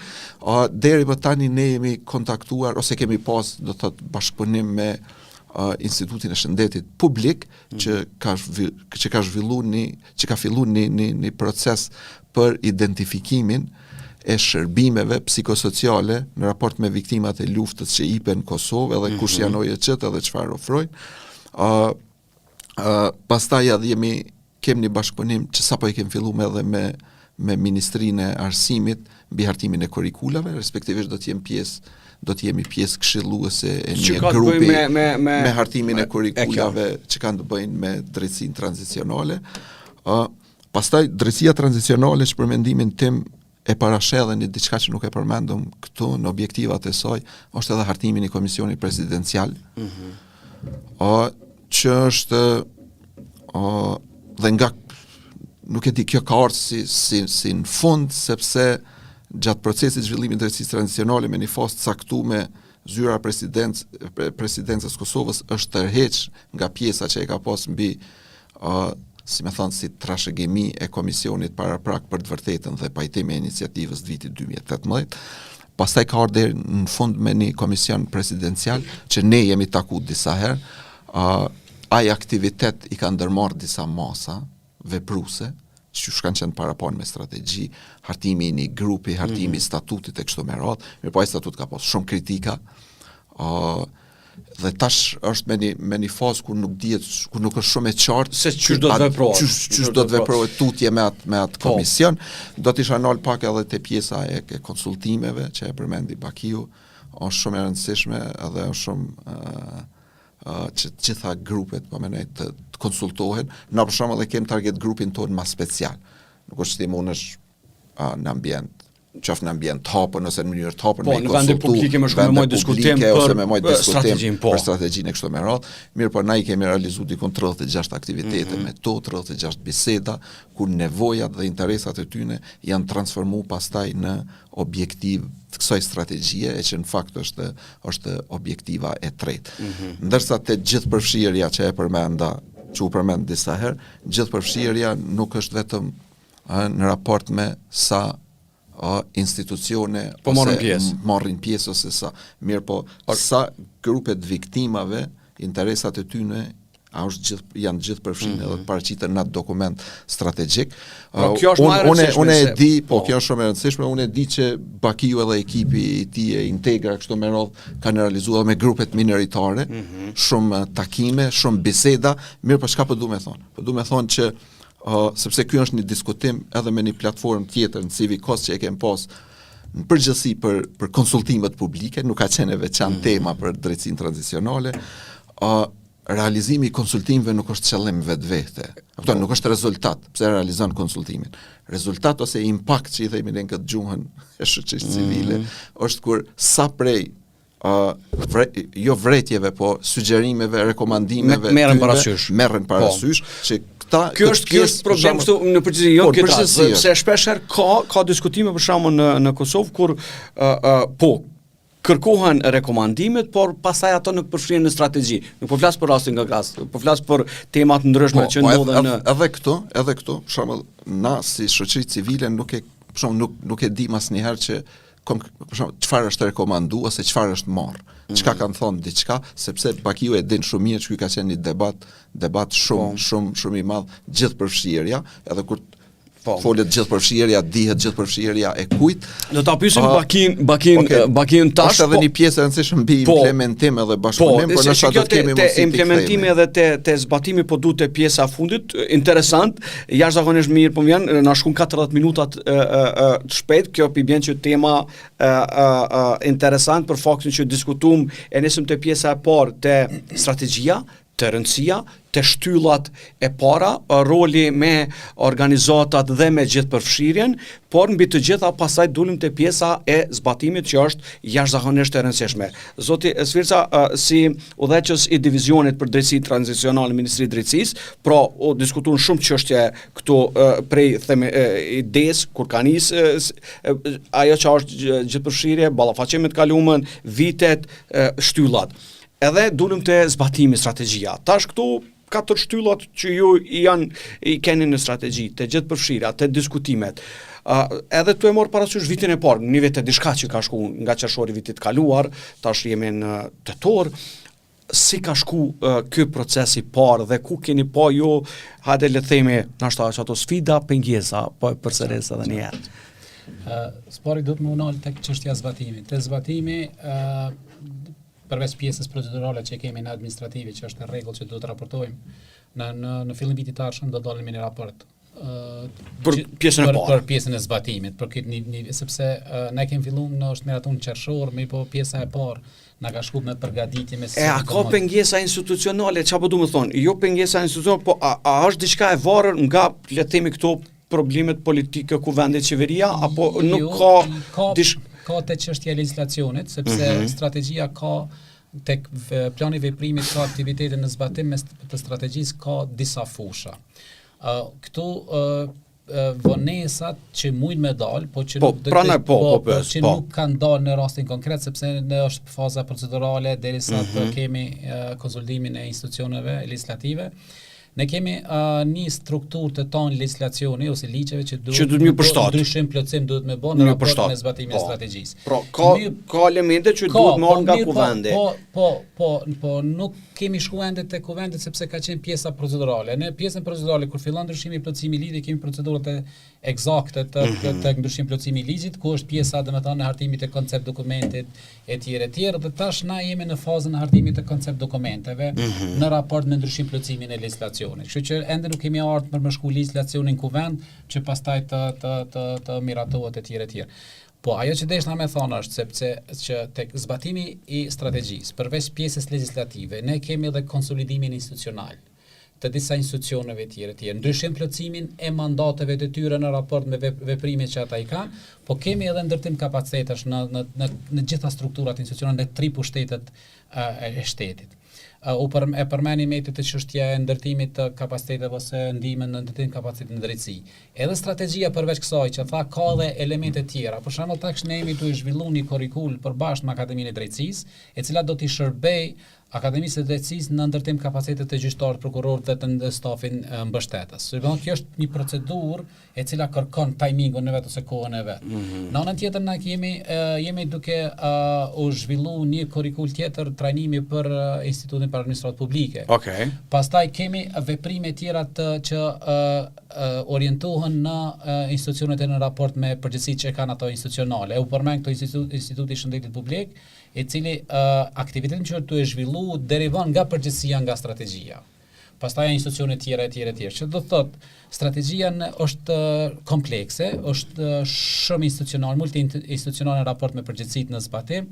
a deri më tani ne jemi kontaktuar ose kemi pas, do të thotë, bashkëpunim me uh, Institutin e Shëndetit Publik mm. që ka që ka zhvilluar një që ka filluar një një një proces për identifikimin e shërbimeve psikosociale në raport me viktimat e luftës që ipen në Kosovë edhe kush mm -hmm. janë OJQ-të edhe çfarë ofrojnë. Ë uh, uh, pastaj edhe jemi kemi një bashkëpunim që sapo e kemi filluar edhe me me Ministrinë e Arsimit mbi hartimin e kurrikulave, respektivisht do të jem pjesë do të jemi pjesë këshilluese e një grupi me, me, me, me hartimin e kurrikulave që kanë të bëjnë me drejtësinë tranzicionale. Ë uh, Pastaj drejtësia tranzicionale që për mendimin tim e parasheh edhe një diçka që nuk e përmendëm këtu në objektivat e saj, është edhe hartimi i komisionit presidencial. Mm -hmm. O, që është o, dhe nga nuk e di kjo ka ardhur si si si në fund sepse gjatë procesit të zhvillimit të drejtësisë tranzicionale me një fazë të caktuar zyra e presidenc, presidencës Kosovës është tërheq nga pjesa që e ka pas mbi uh, si me thonë, si trashëgimi e komisionit paraprak për të vërtetën dhe pajtim e iniciativës të vitit 2018. Pastaj ka ardhur deri në fund me një komision presidencial që ne jemi taku disa herë. Uh, ai aktivitet i ka ndërmarrë disa masa vepruese, që kanë qenë paraparë me strategji, hartimi i një grupi, hartimi mm -hmm. i statutit e kështu me radhë, mirëpo ai statut ka pas shumë kritika, uh, dhe tash është me një me një fazë ku nuk dihet ku nuk është shumë e qartë se qysh do të veprohet qysh qysh do të veprohet tutje me atë me atë po. komision do të isha nal pak edhe te pjesa e, e konsultimeve që e përmendi Bakiu është shumë e rëndësishme edhe është shumë uh, uh, që të gjitha grupet po mendoj të, të konsultohen na për shembull e kem target grupin tonë më special nuk është ti mundesh uh, në ambient qoftë në ambient të hapur ose në mënyrë të hapur po, me në vende publike më shumë me majt diskutim për ose me majt diskutim strategjinë, po. për strategjinë e kështu me radhë. Mirëpo na i kemi realizuar diku 36 aktivitete mm -hmm. me to 36 biseda ku nevojat dhe interesat e tyre janë transformuar pastaj në objektiv të kësaj strategjie e që në fakt është është objektiva e tretë. Mm -hmm. Ndërsa te gjithëpërfshirja që e përmenda, që u përmend disa herë, gjithëpërfshirja nuk është vetëm në raport me sa a, institucione po marrin pjesë marrin pjesë ose sa mirëpo sa grupe të viktimave interesat e tyre a është gjithë janë gjithë përfshirë mm -hmm. edhe paraqiten në atë dokument strategjik. Po kjo është më e rëndësishme. Unë unë e di, po, po kjo është shumë e rëndësishme, unë e di që Bakiu edhe ekipi i tij e Integra kështu me radhë kanë realizuar me grupet minoritare, mm -hmm. shumë takime, shumë biseda, mirëpo çka po du me thonë? Po du me thonë që Uh, sepse ky është një diskutim edhe me një platformë tjetër në Civikos që e kem pas në përgjithësi për për konsultimet publike, nuk ka qenë e veçantë mm. tema për drejtësinë tranzicionale. Uh, realizimi i konsultimeve nuk është qëllim vetvete. Kupton, nuk është rezultat, pse realizon konsultimin. Rezultat ose impakt që i themi ne në këtë gjuhën e shoqërisë civile, mm -hmm. është kur sa prej uh, vre, jo vërejtjeve, po sugjerimeve, rekomandimeve, merren parasysh. Merren po. parasysh po. që këta Kjo është kjo është problem këtu në përgjithësi, jo po, këtë rast, sepse shpesh herë ka ka diskutime për shembull në në Kosovë kur uh, uh, po kërkohen rekomandimet, por pastaj ato nuk përfshihen në strategji. Nuk po flas për rastin nga rast, po flas për tema të ndryshme po, që po, ndodhen në edhe këtu, edhe këtu, për shembull, na si shoqëri civile nuk e për shembull nuk nuk e dim asnjëherë që kom, për shembull, çfarë është rekomandu ose çfarë është marr. Mm. Çka kanë thonë diçka, sepse Bakiu e din shumë mirë që ky ka qenë një debat, debat shumë, po. shumë, shumë i madh, gjithëpërfshirja, edhe kur Po. Folet gjithëpërfshirja, dihet gjithëpërfshirja e kujt. Do ta pyesim uh, Bakin, Bakin, okay. Bakin tash. Është edhe po, një pjesë e rëndësishme mbi po, implementim edhe bashkëpunim, po, por ndoshta do të kemi mundësi të implementimi edhe te te zbatimi po du te pjesa e fundit, interesant, jashtëzakonisht mirë po vjen, na shkun 40 minutat e, e, e, të shpejt, kjo pi bjen që tema e, e, e, interesant për faktin që diskutum e nisëm te pjesa e parë te strategjia, te rëndësia, te shtyllat e para, roli me organizatat dhe me gjithëpërfshirjen, por mbi të gjitha pastaj dulim te pjesa e zbatimit që është jashtëzakonisht e rëndësishme. Zoti Svirca, si udhëheqës i divizionit për drejtësi tranzicionale në Ministri të Drejtësisë, pra u diskutuan shumë çështje këtu prej themi idesë kur ka nis ajo që është gjithëpërfshirje, ballafaqim me të kalumen, vitet, shtyllat. Edhe dulëm te zbatimi strategjia. Tash këtu katër shtyllat që ju i janë i keni në strategji, te gjithëpërfshirja, te diskutimet. Uh, edhe tu e marrë parasysh vitin e parë, një vit e diçka që ka shku nga qershori vitit kaluar, tash jemi në tetor, si ka shku uh, ky proces i parë dhe ku keni pa ju, hajde le të themi, nashta që ato sfida, pengesa, po e përsëris edhe një herë. Uh, S'pari do të më unal tek çështja e zbatimit. Te zbatimi, uh, përveç pjesës procedurale që kemi në administrative, që është në rregull që duhet të raportojmë, në në në fillim vitit të ardhshëm do dalim me një raport për pjesën e parë. Për pjesën e zbatimit, për këtë një, një sepse uh, ne kemi filluar në është miratuar në qershor, mirëpo pjesa e parë na ka shkuar me përgatitje me E a ka pengesa institucionale, çfarë po du me thonë? Jo pengesa institucionale, po a, a është diçka e varur nga le të themi këto problemet politike kuvendi qeveria apo nuk jo, ka, ka dish... ka te çështja e legjislacionit sepse mm -hmm. strategjia ka tek plani i veprimit ka aktivitete në zbatim me të strategjisë ka disa fusha. Ë uh, këtu ë uh, vonesat që mujnë me dal, po që po, nuk prandaj po, po, po, po, që po. nuk kanë dalë në rastin konkret sepse në është faza procedurale derisa mm -hmm. të mhm. kemi uh, konsultimin e institucioneve legjislative. Ne kemi uh, një strukturë të tonë legjislacioni ose ligjeve që duhet që duhet me përshtat. Ndryshim plotësim duhet me bë në raport me zbatimin e po. strategjisë. Pra ka Mirë, ka elemente që ka, duhet marrë po, nga po, kuvendi. Po, po, po, po, nuk kemi shku ende te kuvendi sepse ka qenë pjesa procedurale. Ne pjesën procedurale kur fillon ndryshimi i plotësimi i ligjit kemi procedurat e ekzakte të mm -hmm. të ndryshim plotësimi i ligjit, ku është pjesa domethënë e hartimit të koncept dokumentit etj etj dhe tash na jemi në fazën e hartimit të koncept dokumenteve mm -hmm. në raport me ndryshim plotësimin e legjislacionit. Kështu që ende nuk kemi ardhur për më shku legjislacionin në kuvend që pastaj të të të të miratohet etj etj. Po ajo që deshna me thonë është sepse që tek zbatimi i strategjisë, përveç pjesës legjislative, ne kemi edhe konsolidimin institucional të disa institucioneve etj etj. Ndryshim plotësimin e mandateve të tyre në raport me veprimet që ata i kanë, po kemi edhe ndërtim kapacitetesh në në në në gjitha strukturat institucionale në tri pushtetet e, e shtetit. U për, e përmeni Meti te çështja e ndërtimit të kapaciteteve ose ndihmën në ndërtim kapacitetit në drejtësi. Edhe strategjia përveç kësaj që tha ka edhe elemente tjera. Për shembull, tash ne jemi duke zhvilluar një kurrikul përbashkët me Akademinë e Drejtësisë, e cila do t'i shërbej Akademisë së Drejtësisë në ndërtim kapacitetet të gjyqtarët, prokurorët dhe të stafin mbështetës. Do të thonë kjo është një procedurë e cila kërkon timingun e vet ose kohën e vet. Mm -hmm. Në anën tjetër na kemi jemi duke uh, u zhvillu një kurrikul tjetër trajnimi për uh, Institutin për Administratë Publike. Okej. Okay. Pastaj kemi veprime tjera të që uh, uh, orientohen në uh, institucionet e në raport me përgjegjësitë që kanë ato institucionale. E u përmend këto institut, Instituti i Shëndetit Publik, i cili uh, aktivitetin që është tu e zhvillu derivon nga përgjegjësia nga strategjia. Pastaj janë institucione tjera e tjera e tjera. Që do të thotë, strategjia në, është komplekse, është shumë institucional, multi-institucional në raport me përgjegjësitë në zbatim,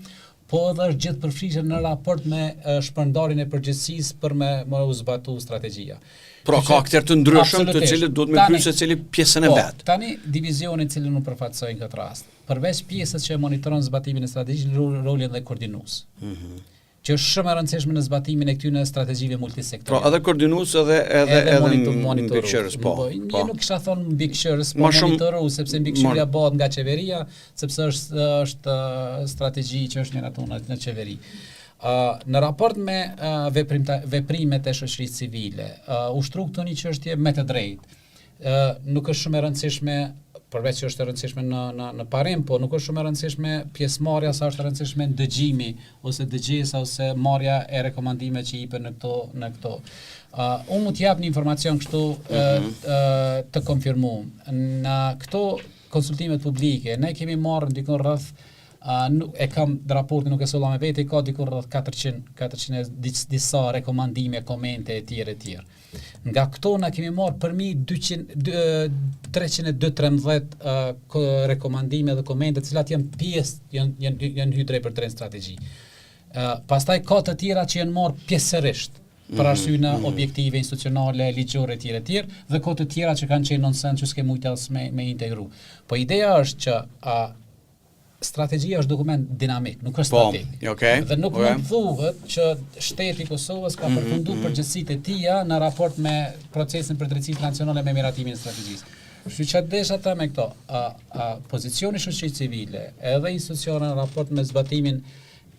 po edhe është gjithëpërfshirëse në raport me shpërndarjen e përgjegjësisë për me, me u zbatu strategjia. Pra ka akterë të ndryshëm të cilët duhet me kry secili pjesën e po, vet. Tani divizionin cilin unë përfaqësoj në këtë rast, përveç pjesës që e monitoron zbatimin e strategjisë, rolin dhe koordinues. Mm -hmm. Që është shumë e rëndësishme në zbatimin e këtyre strategjive multisektoriale. Pra edhe koordinues edhe edhe edhe, edhe monitor, po. Po, po. nuk kisha thonë mbikëqyrës, po monitorues sepse mbikëqyrja bëhet nga qeveria, sepse është është strategji që është miratuar në qeveri. Uh, në raport me uh, veprim, veprimet e shoqërisë civile, uh, u shtru këtu një çështje me të drejtë. Uh, nuk është shumë e rëndësishme. përveç që është e rëndësishme në në në parim, po nuk është shumë e rëndësishme pjesëmarrja sa është e rëndësishme dëgjimi ose dëgjesa ose marrja e rekomandimeve që jipen në këto në këto. Uh, unë mund të jap një informacion kështu mm -hmm. uh, të konfirmuar. Në këto konsultimet publike ne kemi marrë diku rreth uh, nuk e kam raportin nuk e solla me vete, ka diku rreth 400 400 e disa rekomandime, komente e tjerë e tjerë. Nga këto na kemi marrë përmi 200 313 rekomandime dhe komente, të cilat janë pjesë, janë janë janë hyrë drejtpërdrejt në strategji. Ë pastaj ka të tjera që janë marrë pjesërisht për mhm, arsye mm -hmm. objektive institucionale, ligjore etj etj dhe ka të tjera që kanë qenë nonsens që s'ke mujtë as me me integru. Po ideja është që a strategjia është dokument dinamik, nuk është po, statik. Okay, dhe nuk okay. mund të thuhet që shteti i Kosovës ka mm -hmm, përfunduar mm -hmm. përgjegjësitë e tija në raport me procesin për drejtësi tranzicionale me miratimin e strategjisë. Kështu që desha të me këto, a, a, pozicioni i shoqërisë civile, edhe institucione në raport me zbatimin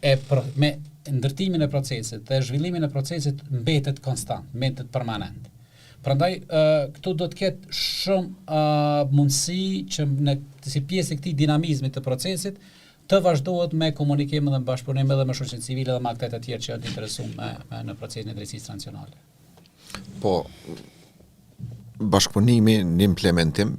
e pro, me ndërtimin e procesit dhe zhvillimin e procesit mbetet konstant, mbetet permanent. Prandaj këtu do të ketë shumë mundësi që në si pjesë e këtij dinamizmi të procesit të vazhdohet me komunikim dhe bashkëpunim edhe me shoqërinë civile dhe me aktorët e tjerë që janë të interesuar me, me në procesin e drejtësisë tranzicionale. Po bashkëpunimi në implementim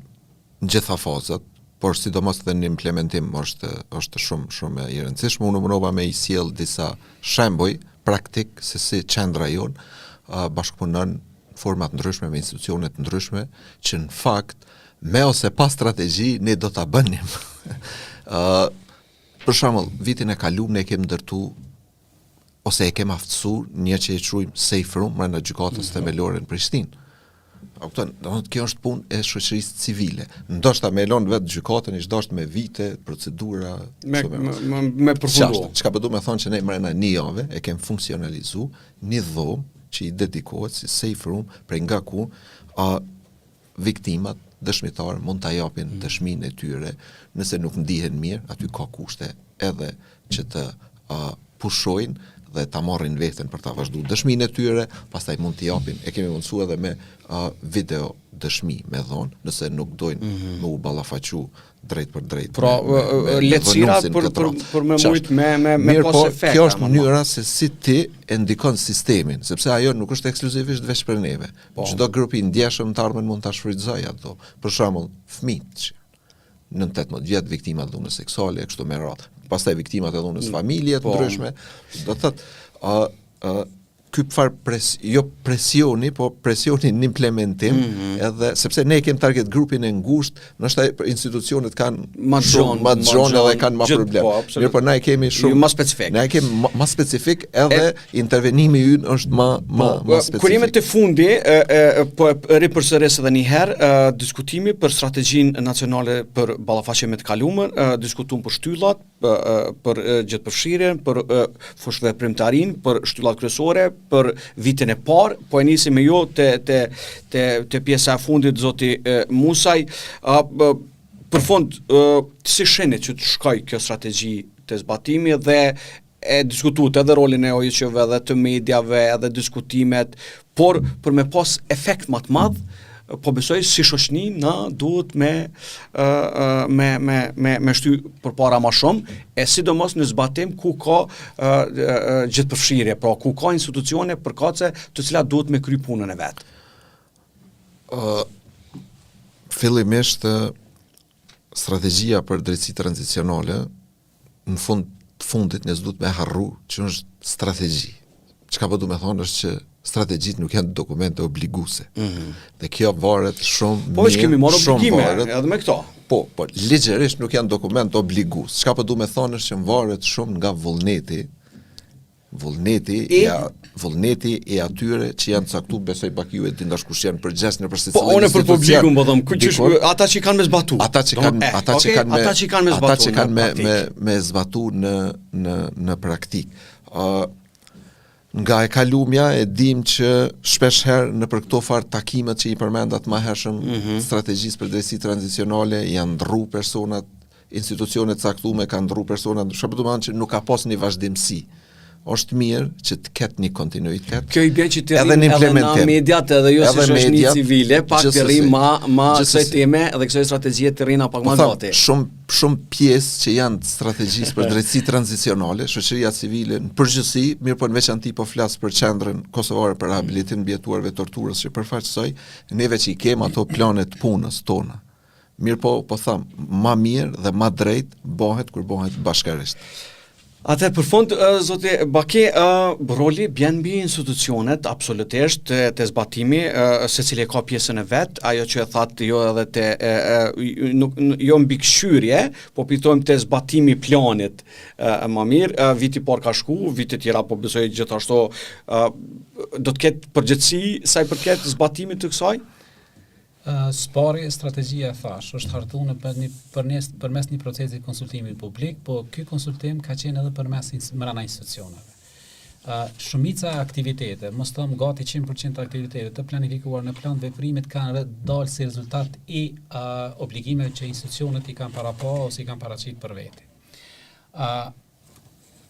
në gjitha fazat, por sidomos edhe në implementim është është shumë shumë i rëndësishëm. Unë u munova me i sjell disa shembuj praktik se si qendra jonë uh, bashkëpunon në forma të ndryshme me institucione të ndryshme që në fakt me ose pa strategji ne do ta bënim. uh, për shembull, vitin e kaluar ne kemi ndërtu ose e kem aftësu një që e quajmë safe room brenda gjykatës mm -hmm. themelore në Prishtinë. A kupton, do të thotë kjo është punë e shoqërisë civile. Ndoshta me lon vetë gjykatën, ish dashtë me vite, procedura, me me me, me përfundu. Çka po du me thonë që ne mrena një jave e kem funksionalizu një dhomë që i dedikohet si safe room prej nga ku a viktimat, dëshmitarë mund ta japin mm. dëshminë e tyre, nëse nuk ndihen mirë, aty ka kushte edhe që të uh, pushojnë dhe ta marrin veten për ta vazhdu dëshminë e tyre, pastaj mund t'i japin, e kemi mundësu edhe me uh, video dëshmi me dhonë, nëse nuk dojnë mm -hmm. me u ballafaqu drejt për drejt. Pra, lehtësira për për për me mujt me me me pas po, efekt. Kjo është mënyra se si ti e ndikon sistemin, sepse ajo nuk është ekskluzivisht veç për neve. Po. Çdo grup i ndjeshëm të ardhmen mund ta shfrytëzojë ato. Për shembull, fëmijët që nën 18 vjet viktima të dhunës seksuale e kështu me radhë. Pastaj viktimat e dhunës mm. familje të po. ndryshme, do të thotë ë ë ky far pres, jo presioni, po presioni në implementim, mm -hmm. edhe sepse ne kemi target grupin e ngushtë, ndoshta institucionet kanë ma shumë ma gjon edhe kanë ma problem. Po, Mirë, po na e kemi shumë ma specifik. Na e kemi ma, ma specifik edhe e, intervenimi ynë është ma ma po, ma specifik. Kur jemi te fundi, e, e, po e ripërsëris edhe një herë, e, diskutimi për strategjinë nacionale për ballafaqim me të kaluarën, diskutuam për shtyllat, për gjithëpërfshirjen, për fushëveprimtarinë, për shtyllat kryesore, për vitin e parë, po e nisim me ju te te te te pjesa e fundit zoti Musaj. Për fund, si shihni që të shkojë kjo strategji te zbatimi dhe e diskutuat edhe rolin e OJQ-ve edhe të mediave edhe diskutimet, por për me pas efekt më të madh, po besoj si shoqni na duhet me uh, me me me me shty përpara më shumë e sidomos në zbatim ku ka uh, uh, gjithëpërfshirje, pra ku ka institucione përkatëse të cilat duhet me kry punën e vet. Uh, fillimisht strategjia për drejtësi tranzicionale në fund të fundit ne s'duhet me harru që është strategji. Çka po du me thonë është që strategjitë nuk janë dokumente obliguese. Mm -hmm. Dhe kjo varet shumë po, mirë. Po, kemi marrë obligime edhe me këto. Po, po, ligjërisht nuk janë dokumente obliguese. Çka po du me thonë është që varet shumë nga vullneti Vullneti i a, vullneti i atyre që janë caktu, besoj pak ju e din tash kush janë përgjegjës nëpër secilin Po unë për publikun po them, kush është ata që kanë me zbatu. Ata që kanë eh, ata që kanë me ata që kanë me zbatu. Ata që kanë me me me zbatu në në në praktikë. Ë uh, nga e kalumja e dim që shpesh herë nëpër këto farë takimet që i përmendat ma hershëm mm -hmm. strategjisë për drejtësi tranzicionale janë ndrru personat institucione të caktume kanë ndrru persona, çka po do të thonë që nuk ka pas një vazhdimësi. Është mirë që të ketë një kontinuitet. Kjo i bie që të rrim edhe në mediat edhe jo si shoqëri civile, pak të rrim ma ma kësaj teme edhe kësaj strategjie të rrina pak ma po gati. Shumë shumë pjesë që janë të strategjisë për drejtësi tranzicionale, shoqëria civile në përgjithësi, mirëpo në veçanti po flas për qendrën kosovare për rehabilitim të mbijetuarve të torturës që përfaqësoj, neve që i kemë ato plane të punës tona. Mirëpo, po tham, ma mirë dhe ma drejt bëhet kur bëhet bashkarisht. Atëherë për fund, zoti Baki, roli bjen mbi institucionet, absolutisht, te, te zbatimi, secili e ka pjesën e vet, ajo që e thatë jo edhe te, e, e, nuk, jo mbikëqyrje, po po thojmë te zbatimi i planit, e, ma mirë, viti i parë ka shku, vitet tjera po besoj gjithashtu, do të ketë përgjegjësi sa i përket zbatimit të kësaj? Së pari, strategjia e thashë, është hartu në për një, për një, përmes një procesi konsultimi publik, po ky konsultim ka qenë edhe përmes mrena institucioneve. Uh, shumica e aktiviteteve, mos them gati 100% të aktiviteteve të planifikuar në plan veprimit kanë dalë si rezultat i uh, obligimeve që institucionet i kanë parapa ose i kanë paraqit për vete. Uh,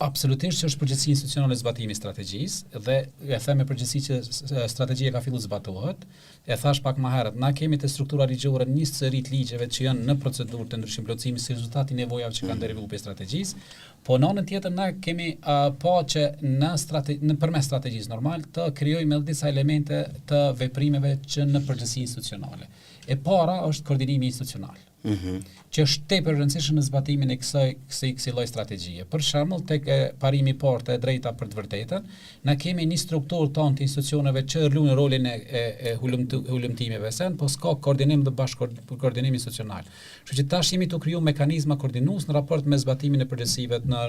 Absolutisht që është përgjegjësi institucionale zbatimi i strategjisë dhe e them me përgjegjësi që strategjia ka filluar të zbatohet. E thash pak më herët, na kemi te struktura ligjore një seri të ligjeve që janë në procedurë të ndryshim plotësimit si rezultat i nevojave që kanë mm. derivuar prej strategjisë, po në anën tjetër na kemi uh, pa që në strate në përmes strategjisë normal të krijojmë edhe disa elemente të veprimeve që në përgjegjësi institucionale. E para është koordinimi institucional. Mm -hmm. që është tepër e rëndësishëm në zbatimin e kësaj kësaj kësaj lloj strategjie. Për shembull, tek e, parimi i parë te e drejta për të vërtetën, na kemi një strukturë tonë të institucioneve që luajnë rolin e e, e hulumtimeve sen, po s'ka koordinim dhe bashkëkoordinim institucional. Kështu që tash jemi tu kriju mekanizma koordinues në raport me zbatimin e përgjegjësive në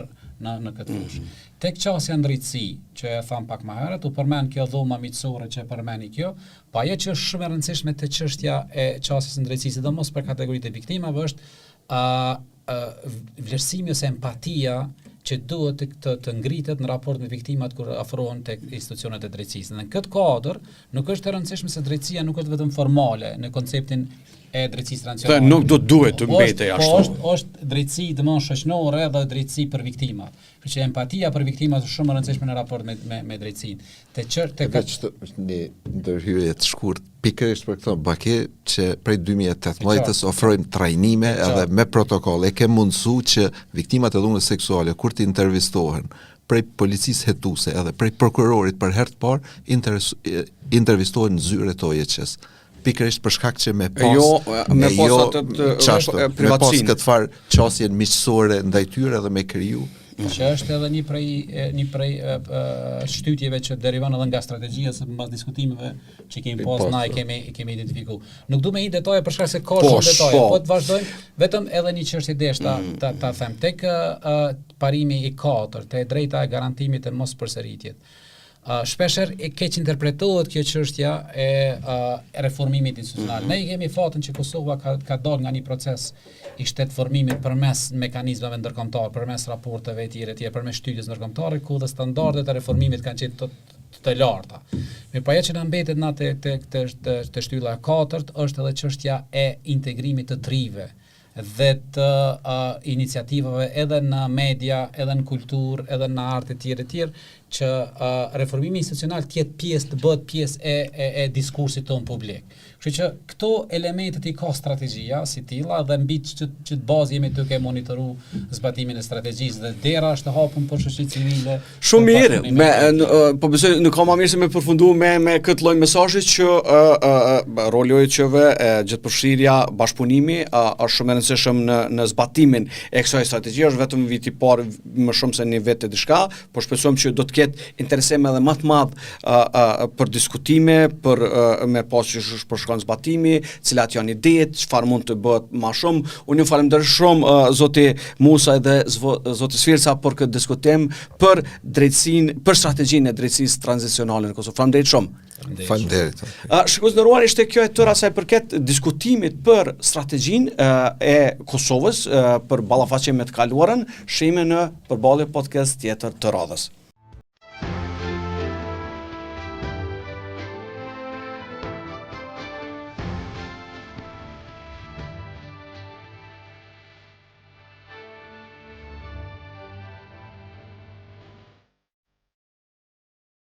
në në këtë fushë. Mm -hmm. Tek qasja në drejtësi, që e tham pak më herët, u përmend kjo dhoma miqësore që e përmendi kjo, Po ajo që është shumë e rëndësishme te çështja e qasjes në drejtësi, sidomos për kategoritë e viktimave, është ë uh, vlerësimi ose empatia që duhet të, të, të ngritet në raport me viktimat kur afrohen tek institucionet e drejtësisë. Në këtë kuadër, nuk është e rëndësishme se drejtësia nuk është vetëm formale në konceptin e drejtësisë tradicionale. Dhe nuk do të duhet të mbetej ashtu. Po është është drejtësi domethënë shoqërore dhe drejtësi për viktimat. Kështu që empatia për viktimat është shumë e rëndësishme në raport me me, me drejtësinë. Te çër te veç të, një ndërhyrje të shkurt pikërisht për këtë Baki që prej 2018-s ofrojmë trajnime edhe me protokoll e ke mundësu që viktimat e dhunës seksuale kur të intervistohen prej policisë hetuese edhe prej prokurorit për herë të parë intervistohen në zyre të OJQ-s pikërisht për shkak që me pas jo, me pas jo, atë të qashtu, me pas këtë farë qasjen miqësore ndaj tyre edhe me kriju. Që është edhe një prej një prej shtytjeve që derivon edhe nga strategjia se mbas diskutimeve që kemi pas na i kemi i kemi identifikuar. Nuk du me hi detaje për shkak se ka po, shumë detaje, po, po të vazhdojmë vetëm edhe një çështje deshta mm. ta ta them tek uh, parimi i katërt, te e drejta e garantimit të mospërsëritjes. Uh, shpeshherë e keqinterpretohet kjo çështja e uh, reformimit institucional. Mm -hmm. Ne kemi fatin që Kosova ka ka dalë nga një proces i shtetformimit përmes mekanizmave ndërkombëtar, përmes raporteve etj etj, përmes shtytjes ndërkombëtare, ku dhe standardet e reformimit kanë qenë të, të larta. Mirëpo ajo që na mbetet na te te te te, te shtylla e katërt është edhe çështja e integrimit të të rinjve dhe të uh, iniciativave edhe në media, edhe në kulturë, edhe në art etj etj, që uh, reformimi institucional të jetë pjesë, të bëhet pjesë e e, e diskursit tonë publik. Kështu që këto elementet i ka strategjia si tilla dhe mbi që që të bazë jemi duke monitoru zbatimin e strategjisë dhe dera është e hapur për shoqërinë civile. Shumë mirë, me po besoj nuk ka më mirë se me përfundu me me këtë lloj mesazhi që ë ë roli i OJQ-ve, gjithëpërfshirja, bashkëpunimi është shumë i rëndësishëm në në zbatimin e kësaj strategjie, është vetëm viti i parë më shumë se një vit e diçka, po shpresojmë që do të ketë interesim edhe më të madh ë ë për diskutime, për ë, me pa qysh po shkon zbatimi, cilat janë idetë, çfarë mund të bëhet më shumë. Unë ju falenderoj shumë uh, zoti Musa dhe zoti Svirca për këtë diskutim për drejtësinë, për strategjinë e drejtësisë tranzicionale në Kosovë. Faleminderit shumë. Faleminderit. Uh, shikues të nderuar ishte kjo e tëra sa i përket diskutimit për strategjinë uh, e Kosovës uh, për ballafaqim me të kaluarën, shihemi në përballje podcast tjetër të radhës.